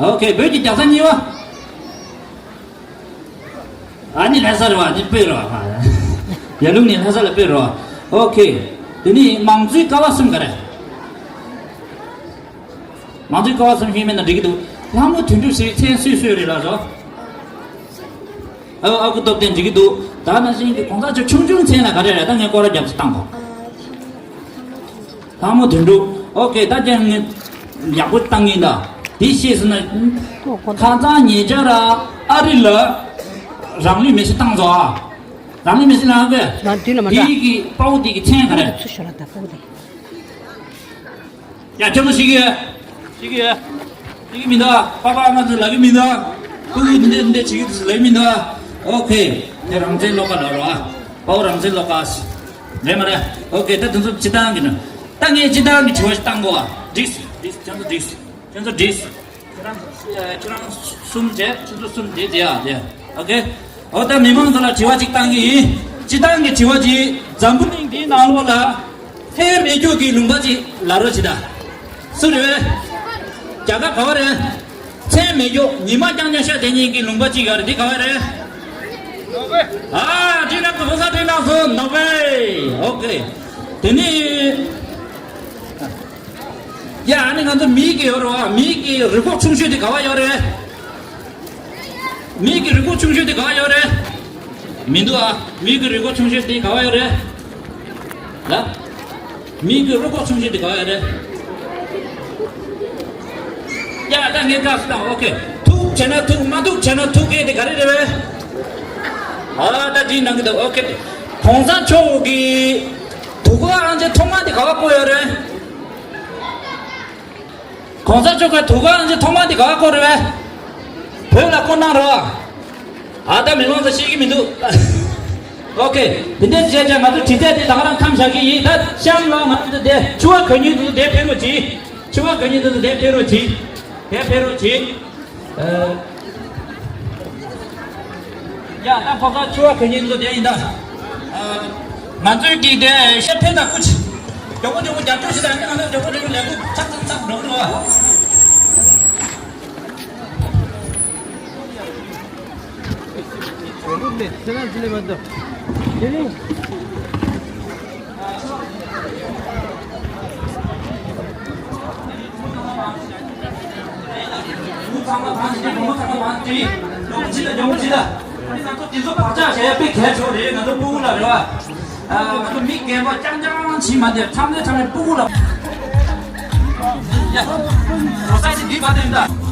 ཨོ་ཁེ། བོད་ཀྱི་རྒྱལ་ས་གཉིས་པ། ཨ་ནི་ལྷ་ས་རེད་བ། ཨ་ནི་སྤོས་རེད་བ། ཡར་ཀླུང་ནི་ལྷ་ས་ལ་སྤོས་རེད་བ། ཨོ་ཁེ། དེ་ནི་མང་གཙོའི་ཀ་བ་གསུམ་ག་རེ། མང་གཙོའི་ཀ་བ་གསུམ་ཤེས་མེད་ན་འགྲིག་གི་འདུག་ལྷ་མོ་དོན་གྲུབ་ཟེར་བའི་མཚན་སུས་གསོལ་རེད་ལགས་སོ། ཨ། ཨ་ཁུ་སྟོབས་ལྡན། འགྲིག་གི་འདུག་ད་ནང་བཞིན་གྱི་གོང་ས་མཆོག་ཆུང་ཆུང་མཚན་ལ་ག་རེ་རེད། ད་ངས་སྐོར་ར་རྒྱབ་ཙམ་བཏང་གོ། ལྷ་མོ་དོན་གྲུབ། ཨོ་ཁེ། ད་ཀྱང་ངས་ཡག་པོ་བཏང་གིན་ད། དེ་ཤེས་སོང་ན། ཁ་སང་ཉེ་ཆར་ཨ་རི་ལ་རང་ལུས་མེར་སྲེག་བཏང་སོང་ཨ། རང་ལུས་མེར་སྲེག་བཏང་གི། ང་དུས་ལ་མ་འདྲ། དེ་གི་དཔའ་བོ་དེ་གི་མཚན་ག་རེ། ཚུར་ཤོག་ལ་ད་དཔའ་བོ་དེ། ཡ། ཁྱོད་ཚོ་ཤེས་ཀྱི་ཡོད། ཤེས་ཀྱི་ཡོད། ཤེས་ཀྱི་མི་འདུག་པ་པ་ང་ཚོ་ལབ་ཀྱི་མི་འདུག་ཕྲུ་གུ་འདི་འདྲ་འདི་འདྲ་བྱེད་ཀྱི་འདུག་ལབ་མི་འདུག་ཨོ་ཁེ། དེ་རང་བཙན་བློ་དགའ་ལབ་རོགས་ཨ། དཔའ་བོ་རང་བཙན་བློ་དགའ། རེད་མ་རེད། ཨོ་ཁེ། ད་དེ་ཚོ་སྤྱིར་བཏང་གི་ནི། ད་ངས་སྤྱིར་བཏང་གི་དྲི་བ་ཞིག་བཏང་དགོས་ཨ། འགྲིགས། འགྲིགས། ཁྱོད་ཚོ་འགྲིགས། ཁྱོད་ཚོ་འགྲིགས། ཁྱོད་རང་ཁྱོད་རང་གསུམ་བྱས། ཁྱོད་ཚོ་གསུམ་བྱས་བྱས་ཨ། བྱས། ཨོ་ཁེ། འོ་ད་མི་མང་ཚོ་ལ་དྲི་བ་གཅིག་བཏང་གི་ཡིན། སྤྱིར་བཏང་གི་དྲི་བ་གཅིག་འཛམ་བུ་གླིང་འདིའི་ནང་ལོགས་ལ་མཚན་མེད་སྐྱོ་གི་ལུང་པ་གཅིག་ལབ་རོགས་བྱེད་ད། སུ་རེད་པས། རྒྱ་གར་ག་བ་རེད། མཚན་མེད་སྐྱོ་ཉི་མ་རྐྱང་རྐྱང་ཤར་བསྡད་མཁན་གྱི་ལུང་པ་གཅིག་ཡོད་རེད། འདི་ག་བ་རེད། ནོར་ཝེ། ཨ། འགྲིག་ན་གོང་ས་འགྲིག་ན་སོང་། ནོར་ཝེ། ཨོ་ཁེ། དེ་ནི། ཡ། ཨ་ནི་ང་ཚོ་མིའི་གི་ཡོད་རེད་བ། མིའི་གི་རུས་ཁོག་ཆུང་ཤོས་དེ་ག་བ་ཡོད་རེད། མིའི་གི་རུས་ཁོག་ཆུང་ཤོས་དེ་ག་བ་ཡོད་རེད། མི་འདུག་ཨ། མིའི་གི་རུས་ཁོག་ཆུང་ཤོས་དེ་ག་བ་ཡོད་རེད། ལ། མིའི་གི་རུས་ཁོག་ཆུང་ཤོས་དེ་ག་བ་ཡོད་རེད། ཡ་ད་ངས་བཀའ་ཟེར་དང་། ཨོ་ཁེ། ཐུག་བྱས་ན་ཐུག། མ་ཐུག་བྱས་ན་ཐུག་གི་དེ་ག་རེ་རེད་པས། ཨ་ད་དྲིས་གནང་གི་འདུག། ཨོ་ཁེ། གོང་ས་མཆོག་གིས་དུས་འཁོར་དབྱངས་ཅན་ཐོག་མ་དེ་ག་པར་བསྐོར་ཡོད་རེད། གོང་ས་མཆོག་གིས་དུས་འཁོར་དབྱངས་ཅན་ཐོག་མ་དེ་ག་པར་བསྐོར་རེད་པས། བོད་ལ་བསྐོར་གནང་རོགས། ཨ་ད་མི་མང་ཚོ་ཤེས་ཀྱི་མི་འདུག། ཨོ་ཁེ། དེ་འདྲ་བྱས་བྱས་ང་ཚོ་དྲི་རྩད་དེ་ད་ག་རང་མཚམས་བཞག་གི་ཡིན། ད་གཤམ་ལ་ང་ཚོ་དེ་ཕྱུ་པ་གད་སྙིགས་དེ་ཚོ་དེ་འཕེན་རོགས་གྱིས། ཕྱུ་པ་གད་སྙིགས་དེ་ཚོ་དེ་འཕེན་རོགས་གྱིས། དེ་འཕེན་རོགས་གྱིས། ཨ། ཡ་ད་ཕོ་ཁ་ཕྱུ་པ་གད་སྙིགས་དེ་ཚོ་དེ་ཡིན་ད། ཨ། ང་ཚོའི་གི་དེ་ཤ་འཕེན་ད་སྐུ་མཁྱེན། མགྱོགས་པོ་མགྱོགས་པོ་རྒྱབ་སྐྱོར་ཞིག་དང་། ང་ཚོ་མགྱོགས་པོ་མགྱོགས་པོ་ལས་འགུལ་ཚག་ཚག་ཚག་འགྲོ་གི་འདུག་པ། ང་ཚོ་དེ་ཚོ་བག་ཆགས་བྱེད་ཡ་དཔེ་གལ་ཆེ་བ་རེད། ང་ཚོ་སྤུ་གུ་ལ་རེད་པ། ཨ། ང་ཚོ་མི་རྒན་པ་རྐྱང་རྐྱང་བྱེད་མ་དེ། ཚང་མས་ཚང་མས་སྤུ་གུ་ལ། ཡ། རོ་ས་ཞིག་འདི་བ་དེ་འདྲ།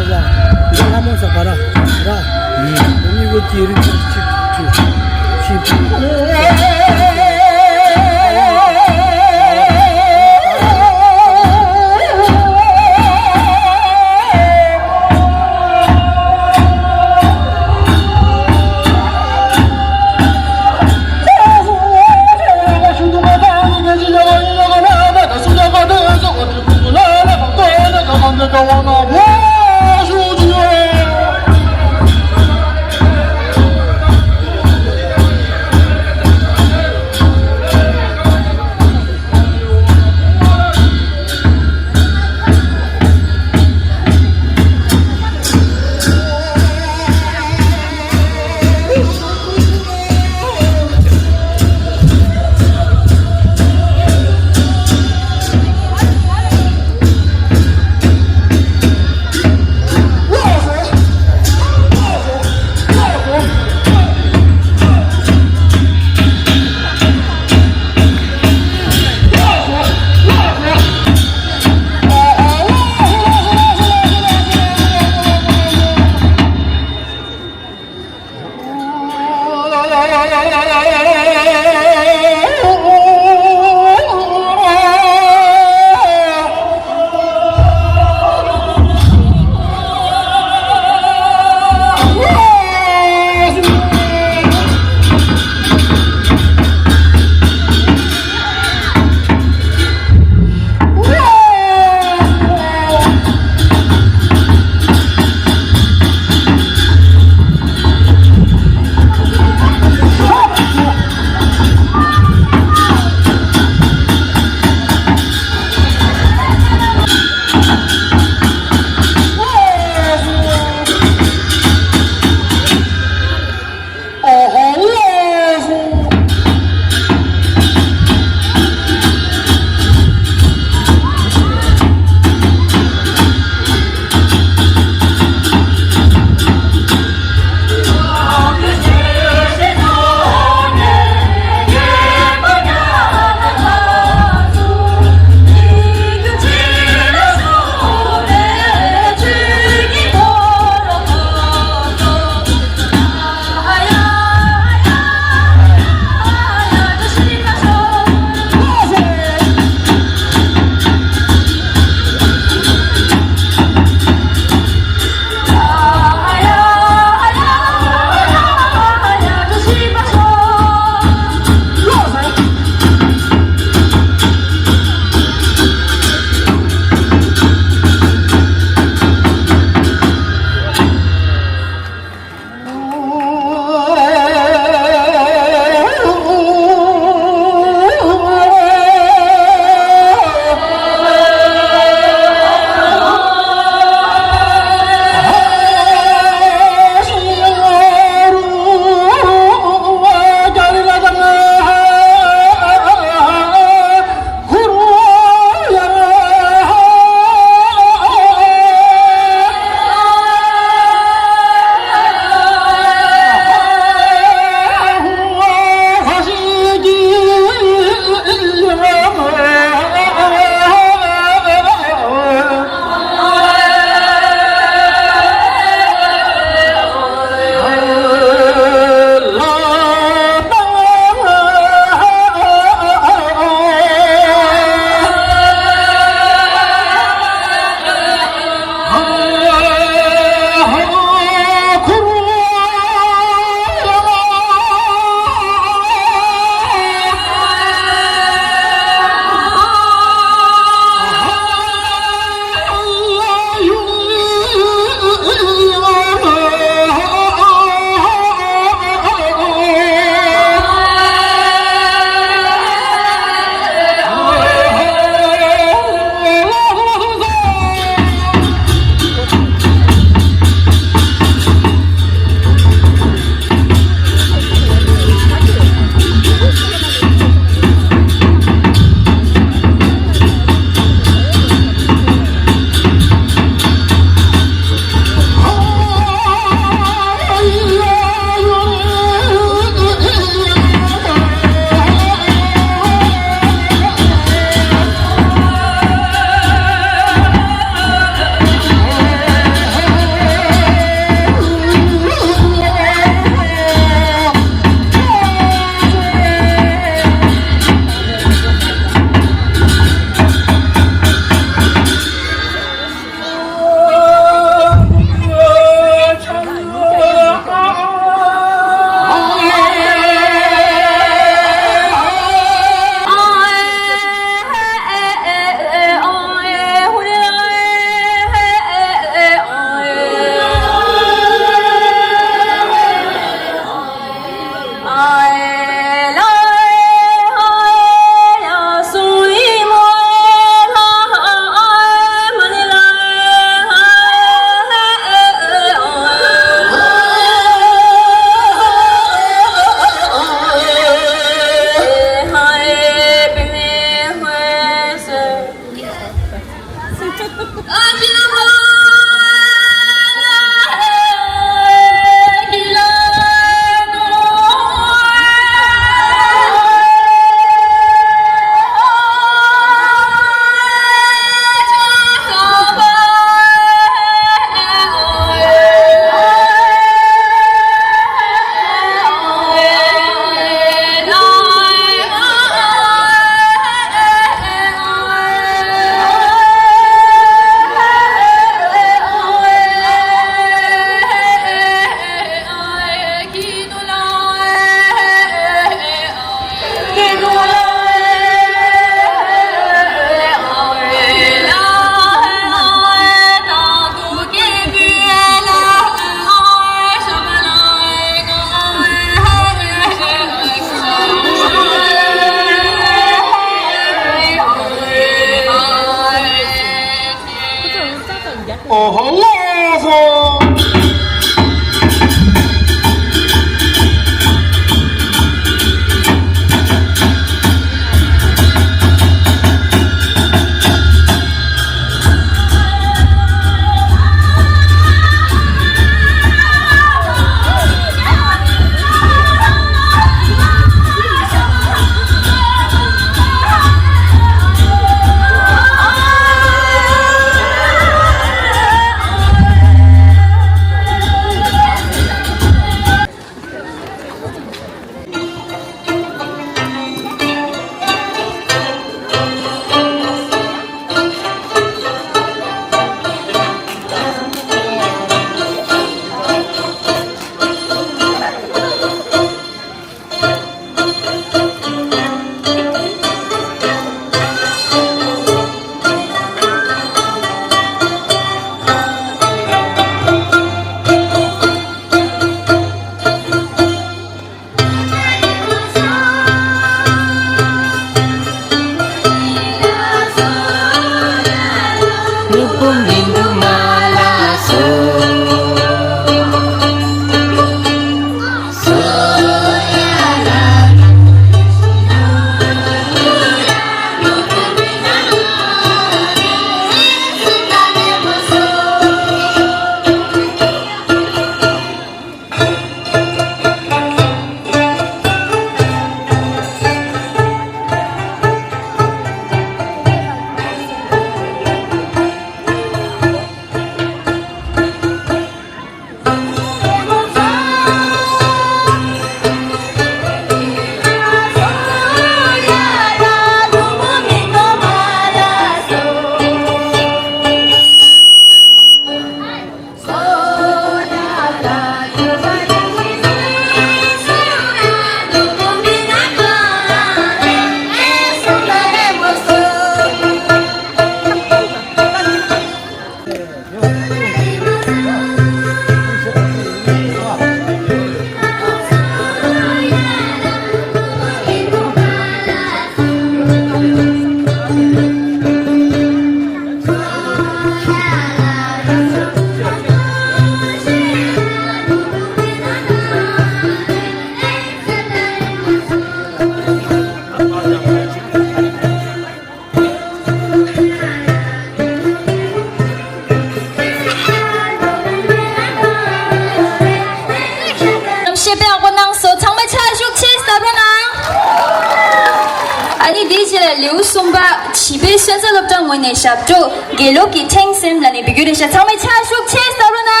བྱིས་པའི་ཤ་ཚ་སློབ་གྲྭ་ངོས་ནས་ཞབས་བྲོ་དགེ་སློབ་ཀྱི་འཁྲེང་སེམས་ལབ་ནས་འབུལ་རྒྱུ་རེད་ཤག་ཚང་མས་ཕྱག་ཤུགས་ཆེ་གནང་རོགས་གནང་།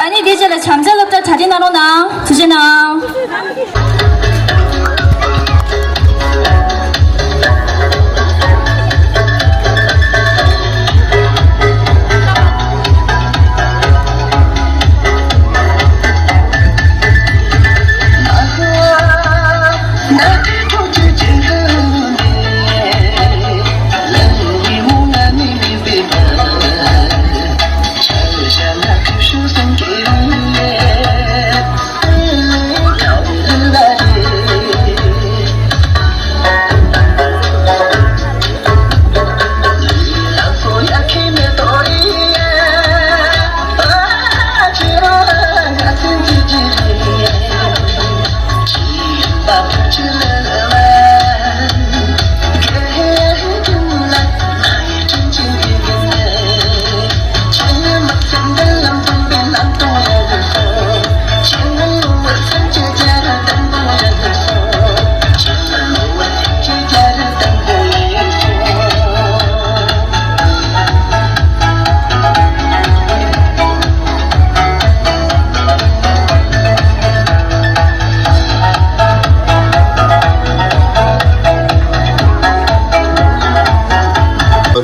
ཨ་ནི་དེ་རྗེས་ལ་བྱམས་བརྩེ་སློབ་གྲྭ་གྲ་སྒྲིག་གནང་རོགས་གནང་། ཐུགས་རྗེ་གནང་།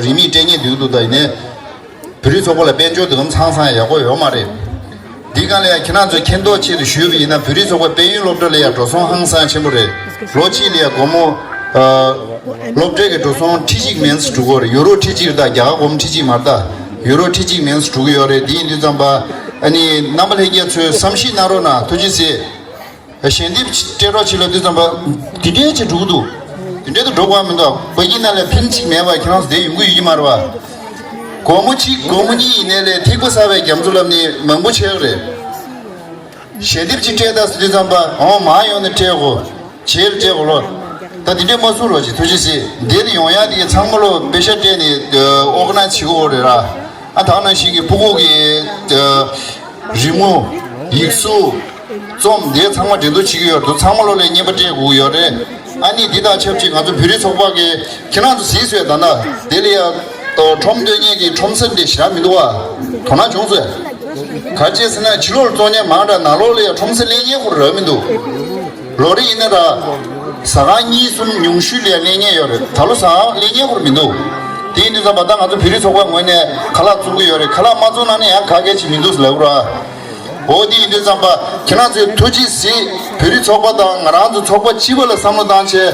རིན་མེད་སྤྲད་ཉེན་འདུག་འདུག་ད་ཡིན་ནའི། བོད་རིགས་ཚོགས་པ་ལ་དཔལ་འབྱོར་དེ་གམ་ཚང་ཚང་ཡག་པོ་ཡོད་མ་རེད། འདི་གང་ལ་ཡང་ཁྱེད་རང་ཚོས་མཁྱེན་རྟོགས་ཆེད་དུ་ཞུས་པ་ཡིན་ན། བོད་རིགས་ཚོགས་པ་དཔལ་ཡོན་སློབ་གྲྭ་ལ་ཡང་འགྲོ་སོང་ཧང་སང་ཆེན་པོ་རེད། ལོ་གཅིག་ལ་ཡང་སྒོར་མོ། ཨ། སློབ་གྲྭའི་གི་འགྲོ་སོང་ཁྲི་གཅིག་མིན་འགྲོ་གི་ཡོད་རེད། ཡུ་རོ་ཁྲི་གཅིག་རེད། ད་རྒྱ་གར་སྒོར་མོ་ཁྲི་གཅིག་མ་རེད། ད་ཡུ་རོ་ཁྲི་གཅིག་མིན་འགྲོ་གི་ཡོད་རེད། འདི་ཡིན་དུས་ཙམ་པ་ཨ་ནི་རྣམ་པ་ལྷན་རྒྱས་ཚོས་བསམ་གཞིག་གནང་རོགས་གནང་། ཐུགས་རྗེ་ཆེ། ཞལ་འདེབས་སྤྲད་རོགས་བྱེད་ལབ་དུས་ཙམ་པ། འདི་འདྲའི་ཅིག་འགྲོ་གི་འདུག་འདི་འདྲའི་དུ་འགྲོ་དགོས་མི་འདུག་པ་ཀི་ནང་ལ་ཕིན་གཅིག་མེད་པ་ཁྱེད་རང་ཚོ་བསྡད་ཡོང་གི་ཡོད་ཀྱི་མ་རེད་པ། སྒོར་མོ་གཅིག་སྒོར་མོ་གཉིས་ཡིན་ནའི་ལས་ཐིགས་པ་གསར་པའི་རྒྱ་མཚོ་ལབ་ནི་མང་པོ་ཆགས་ཀྱི་རེད། ཞལ་འདེབས་ཅིག་སྤྲད་ད་ཟེར་དུས་ཙམ་པ། འོ་མ་ཡོང་ནས་སྤྲད་དགོས། བྱེད་ལ་སྤྲད་དགོས་ལོ། ད་འདི་འདྲའི་མ་བཟོ་རོགས་བྱེད། ཐུགས་རྗེ་ཆེ། འདིར་ཡོང་ཡག་དེ་ཚང་མ་ལོ་པེ་ཤ་སྤྲད་ནས་ཨོ་ག་ནའི་བྱེད་དགོས་རེད་ར། ཨ་ད་ནང་བཞིན་གྱི་ཕྲུ་གུ་གི་རི་མོ། ཡིག་གཟུགས། རྩོམ་འདི་ཚང་མ་འགྲན་བསྡུར་བྱེད་ཀྱི་ཡོད་འདུག་ཚང་མ་ལོ་ལ་རྔན་པ་སྤྲད་དགོས་ཀྱི་ཡོད་རེད། ཨ་ནི་འདི་དང་ཆབས་ཅིག་ང་ཚོ་བོད་རིགས་ཚོགས་པ་གི་ཁྱེད་རང་ཚོ་གཟིགས་ཚོད་ད་ན་དེ་ལ་ཡ་ཁྲོམ་སྟོན་མཁན་གྱི་ཁྲོམ་ས་འདི་ཞེ་དྲག་མི་འདུག་བ། དོ་སྣང་བྱུང་ཚོད། ག་ཅེ་ཟེར་ན་ཕྱི་ལོགས་ལ་བཙོང་མཁན་མང་དྲགས། ནང་ལོགས་ལ་ཡ་ཁྲོམ་ས་ལེན་མཁན་ཁོ་རང་མི་འདུག་ལོ་རེ་ཡིན་ན་ར། ཟ་ཁང་གཉིས་གསུམ་ཉུང་ཤོས་ལ་ཡ་ལེན་མཁན་ཡོད་རེད། ད་ལོ་ཟ་ཁང་ལེན་མཁན་ཁོ་རང་མི་འདུག་དེ་ཡིན་དུས་ཙམ་པ་ད་ང་ཚོ་བོད་རིགས་ཚོགས་པའི་ངོས་ནས་ཁ་ལག་བཙོང་གི་ཡོད་རེད། ཁ་ལག་མ་བཙོང་ན་ནི་ཡང་ག་གེ་ཅིག་མི་འདུག་ལབ་ར། འོ་དེ་ཡིན་དུས་ཙམ་པ་ཁྱེད་རང་ཚོས་ཐུགས་རྗེ་གཟིགས། བོད་རིགས་ཚོགས་པ་དང་ང་རང་ཚོ་ཚོགས་པ་སྤྱི་པ་ལ་བསམ་བློ་བཏང་བྱས།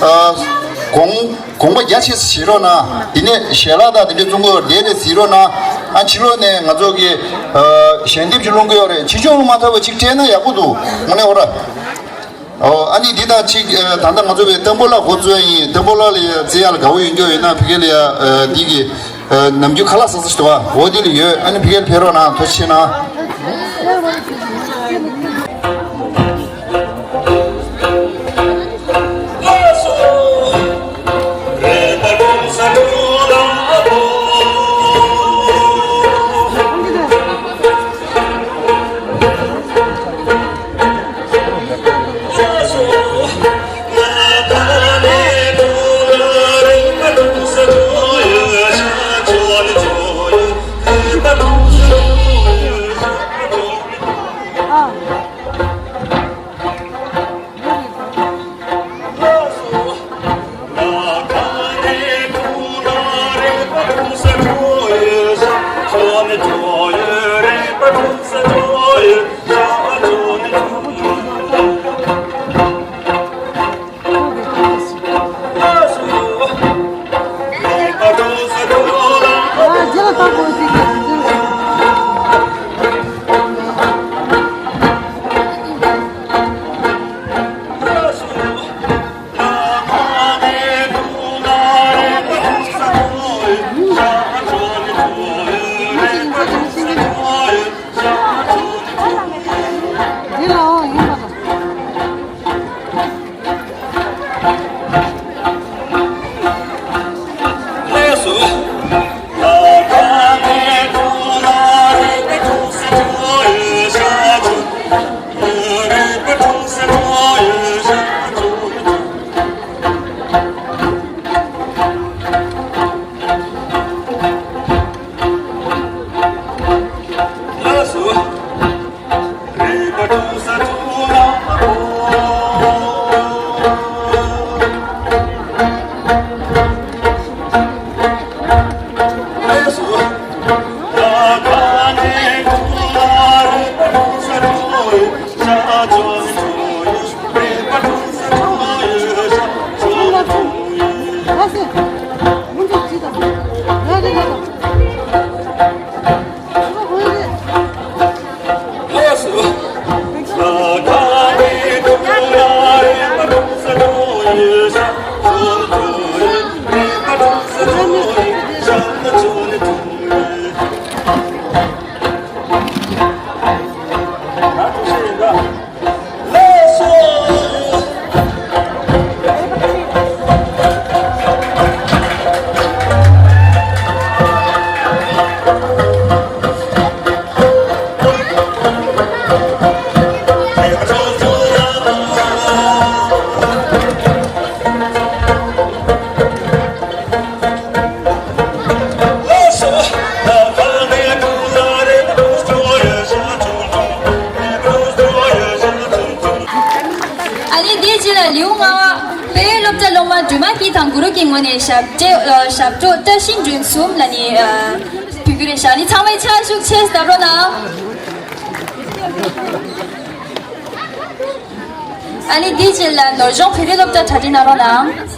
ཨ། དགོངས་དགོངས་པ་རྒྱ་ཆེ་ཞིག་བཞེས་རོགས་གནང་། དེ་ནས་ཞལ་ལག་དང་དེ་འདྲའི་བཙོང་གི་ཡོད་རེད། དེ་རེད་གཟིགས་རོགས་གནང་། ཨ་ཕྱི་ལོགས་ནས་ང་ཚོ་གི་ཨ་ཞལ་འདེབས་ཅིག་སློང་གི་ཡོད་རེད། ཕྱི་ཕྱོགས་ལ་མ་ཐོབ་པ་ཅིག་སྤྲད་ན་ཡག་པོ་འདུག་དངོས་གནས་འོ་ར། ཨོ། ཨ་ནི་འདི་དང་གཅིག་ཨ་ད་ལྟ་ང་ཚོ་བའི་ཏམ་བུ་ལ་འགོ་བཙུགས་ཡ་ཡིན། ཏམ་བུ་ལ་ལ་ཡ་རྩེ་ཡ་ལ་དགའ་བོ་ཡོད་རྒྱུ་ཡོད་ན་ཕ་གི་ལ་ཡ་ཨ་འདི་གི་ཨ་ནམ་རྒྱུན་ཁ་ལག་ཟ་ས་ཞིག་འདུག་བ། འོ་འདི་ལ་ཡོད། ཨ་ནི་ཕ་གི་ལ་ཕེབས་རོགས་གནང་། ཐུགས་རྗེ་གནང་། ཨ་ནི་དེའི་རྗེས་ལ་ལེའུ་ལྔ་པ་དཔལ་ཡོན་སློབ་གྲྭ་སློབ་མ་སྒྲོལ་མ་སྐྱིད་དང་གུ་རུ་གི་ངོས་ནས་ཞབས་བྲོ་ཨ་ཞབས་བྲོ་བཀྲ་ཤིས་སྒྲོན་གསུམ་ལ་ནི་ཨ་ཕུལ་རྒྱུ་རེད་ཤག་ཨ་ནི་ཚང་མས་ཕྱག་ཤུགས་ཆེ་བརྡབ་རོགས་གནང་། ཨ་ནི་དེའི་རྗེས་ལ་ནོར་གཞོང་བོད་རིགས་སློབ་གྲྭ་གྲ་སྒྲིག་གནང་རོགས་གནང་།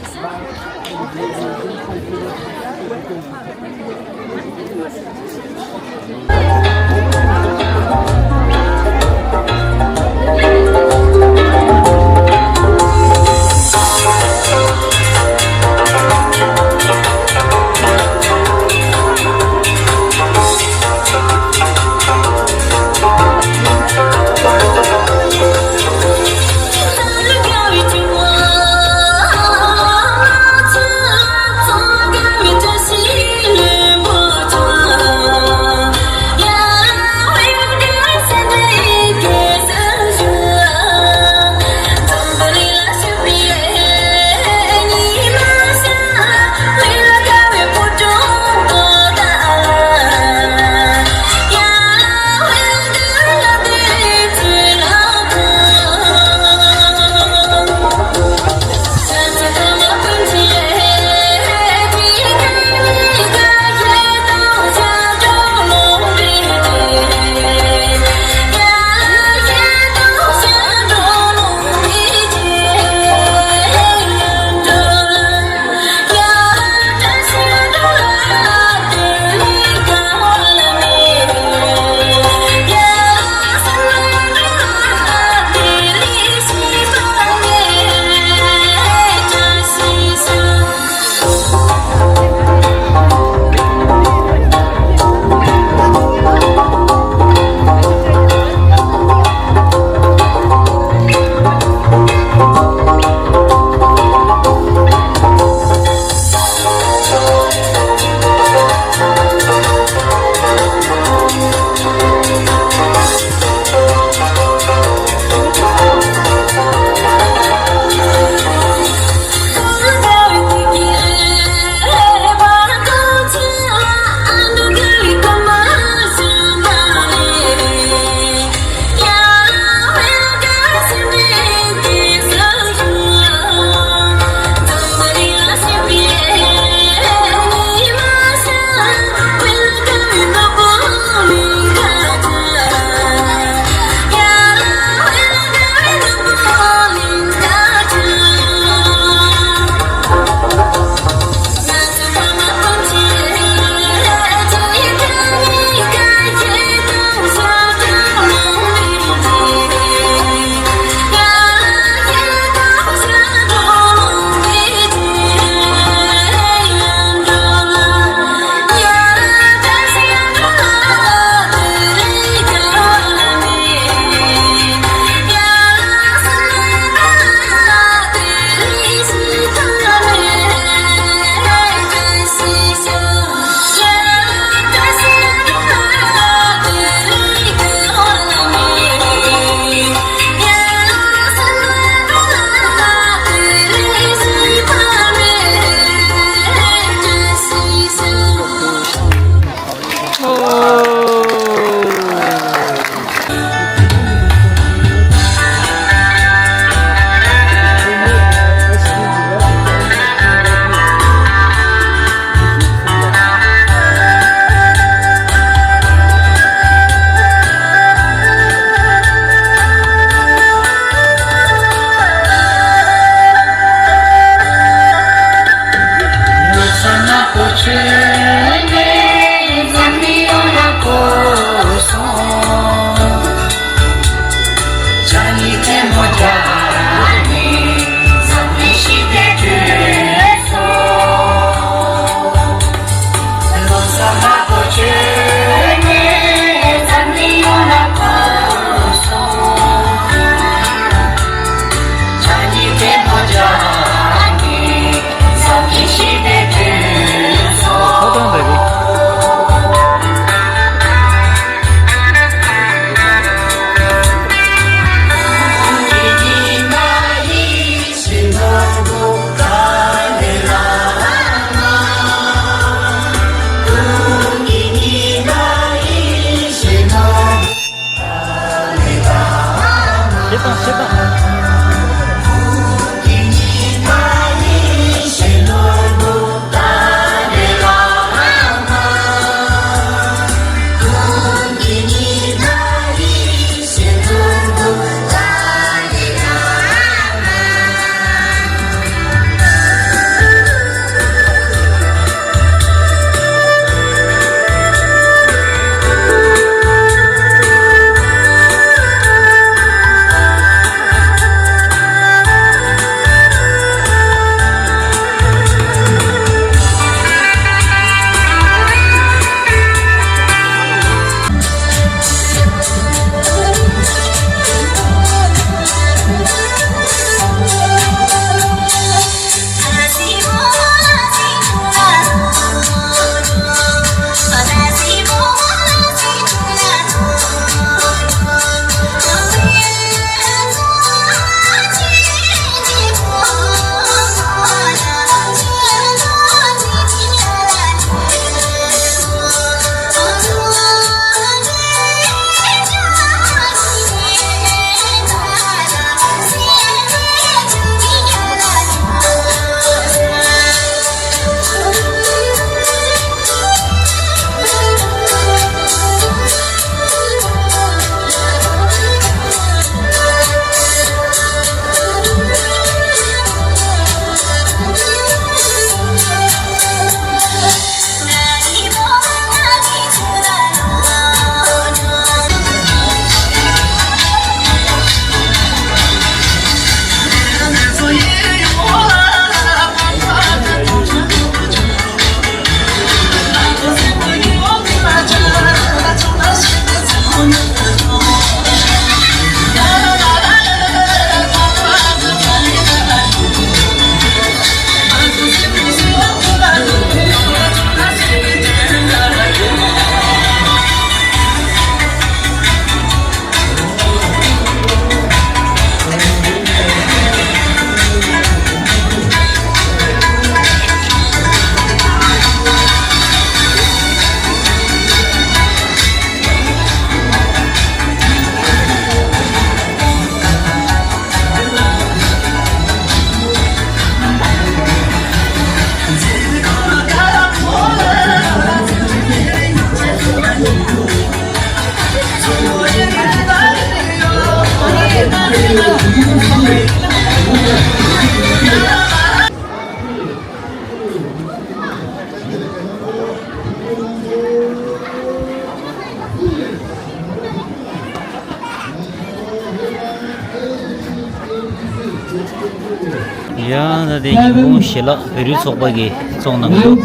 ཡ་ད་དེ་ཉིན་གུང་ཞལ་ལག་བོད་རིགས་ཚོགས་པ་གིས་བཙོང་གནང་འདུག་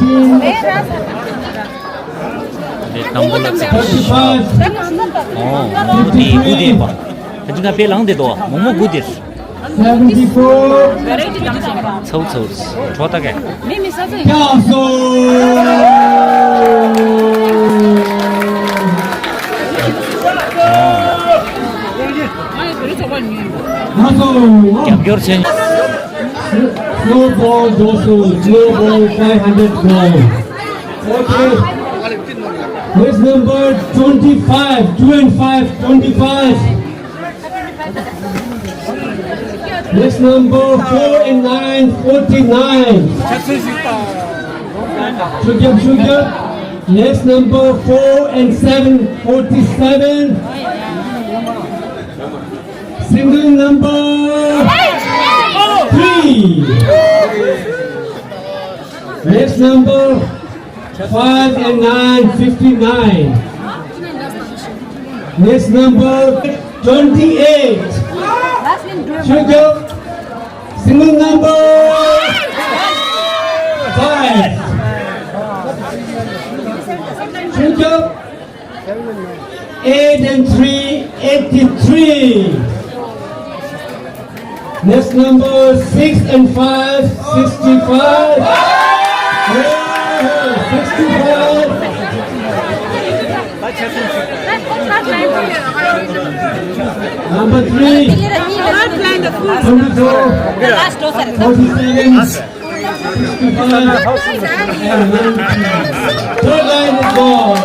དེ་དང་པོ་ལ་ཚིག་ཞིག་ཨོ་མོག་མོག་དེ་དགུ་དེ་པ། ད་ཅི་ང་དཔེ་ལངས་དེ་དོ་མོག་མོག་དགུ་དེ། Seventy-four. ཚའུ་ཚའུ་ཁྲོ་ད་གས། མི་མི་ས་ཚོད། ཀྱག་སོ། རྒྱབ་སྐྱོར་ཆེན། Snowball Dosu, Snowball five hundred gold. Okay. Next number twenty-five, two and five, twenty-five. Next number four and nine, forty-nine. Shugab, shugab. Next number four and seven, forty-seven. Single number three. Next number five and nine, fifty-nine. Next number twenty-eight. Shugab, single number five. Shugab, eight and three, eighty-three. Next number six and five, sixty-five. Yeah, sixty-five. Number three, twenty-four, forty-seven, sixty-five, and ninety. Third line is gone.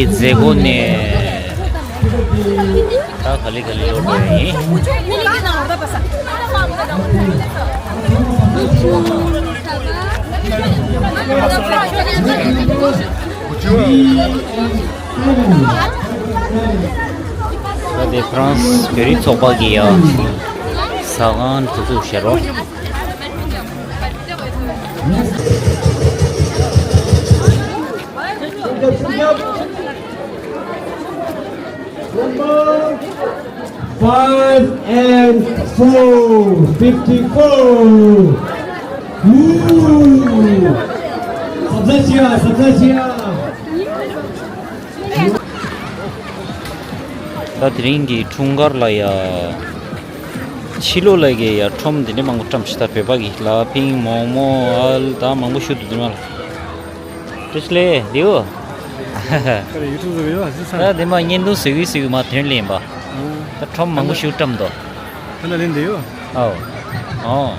མཛད་སྒོ་ནས་ད་ག་ལེ་ག་ལེ་ལོག་འགྲོ་ཡིན། ད་དེ་ཧྥ་རན་སི་བོད་རིགས་ཚོགས་པ་གི་ཡ་ཟ་ཁང་དེ་ཚོ་བཞག་རོགས། Five and four, fifty-four. Ooh. Sabza chia, sabza chia. ད་དེ་རིང་གི་འཁྲུངས་སྐར་ལ་ཡ། ཕྱི་ལོགས་ལ་གི་ཡ་ཁྲོམ་འདི་འདྲ་མང་པོ་བཀྲམ་ཤི་ད་བོད་པ་གི་ལ་ཕིང་མོག་མོག་ཨལ་ད་མང་པོ་ཞུ་འདུག་འདི་མ་ལ། ཏུ་ཤི་ལེ་ལིའུ། ཁ་རེ་ཡུ་ཊུབ་བཟོ་གི་ཡོད་ཨ་ཟི་ས། ད་འདི་མ་བརྙན་ཐུང་བཟོ་གི་བཟོ་གི་མ་དོན་ལེན་པ། ཨང་། ད་ཁྲོམ་མང་པོ་ཞུ་བཀྲམ་འདུག་ཐ་ན་ལེན་འདི་ཡོད། ཨའོ། ཨོ།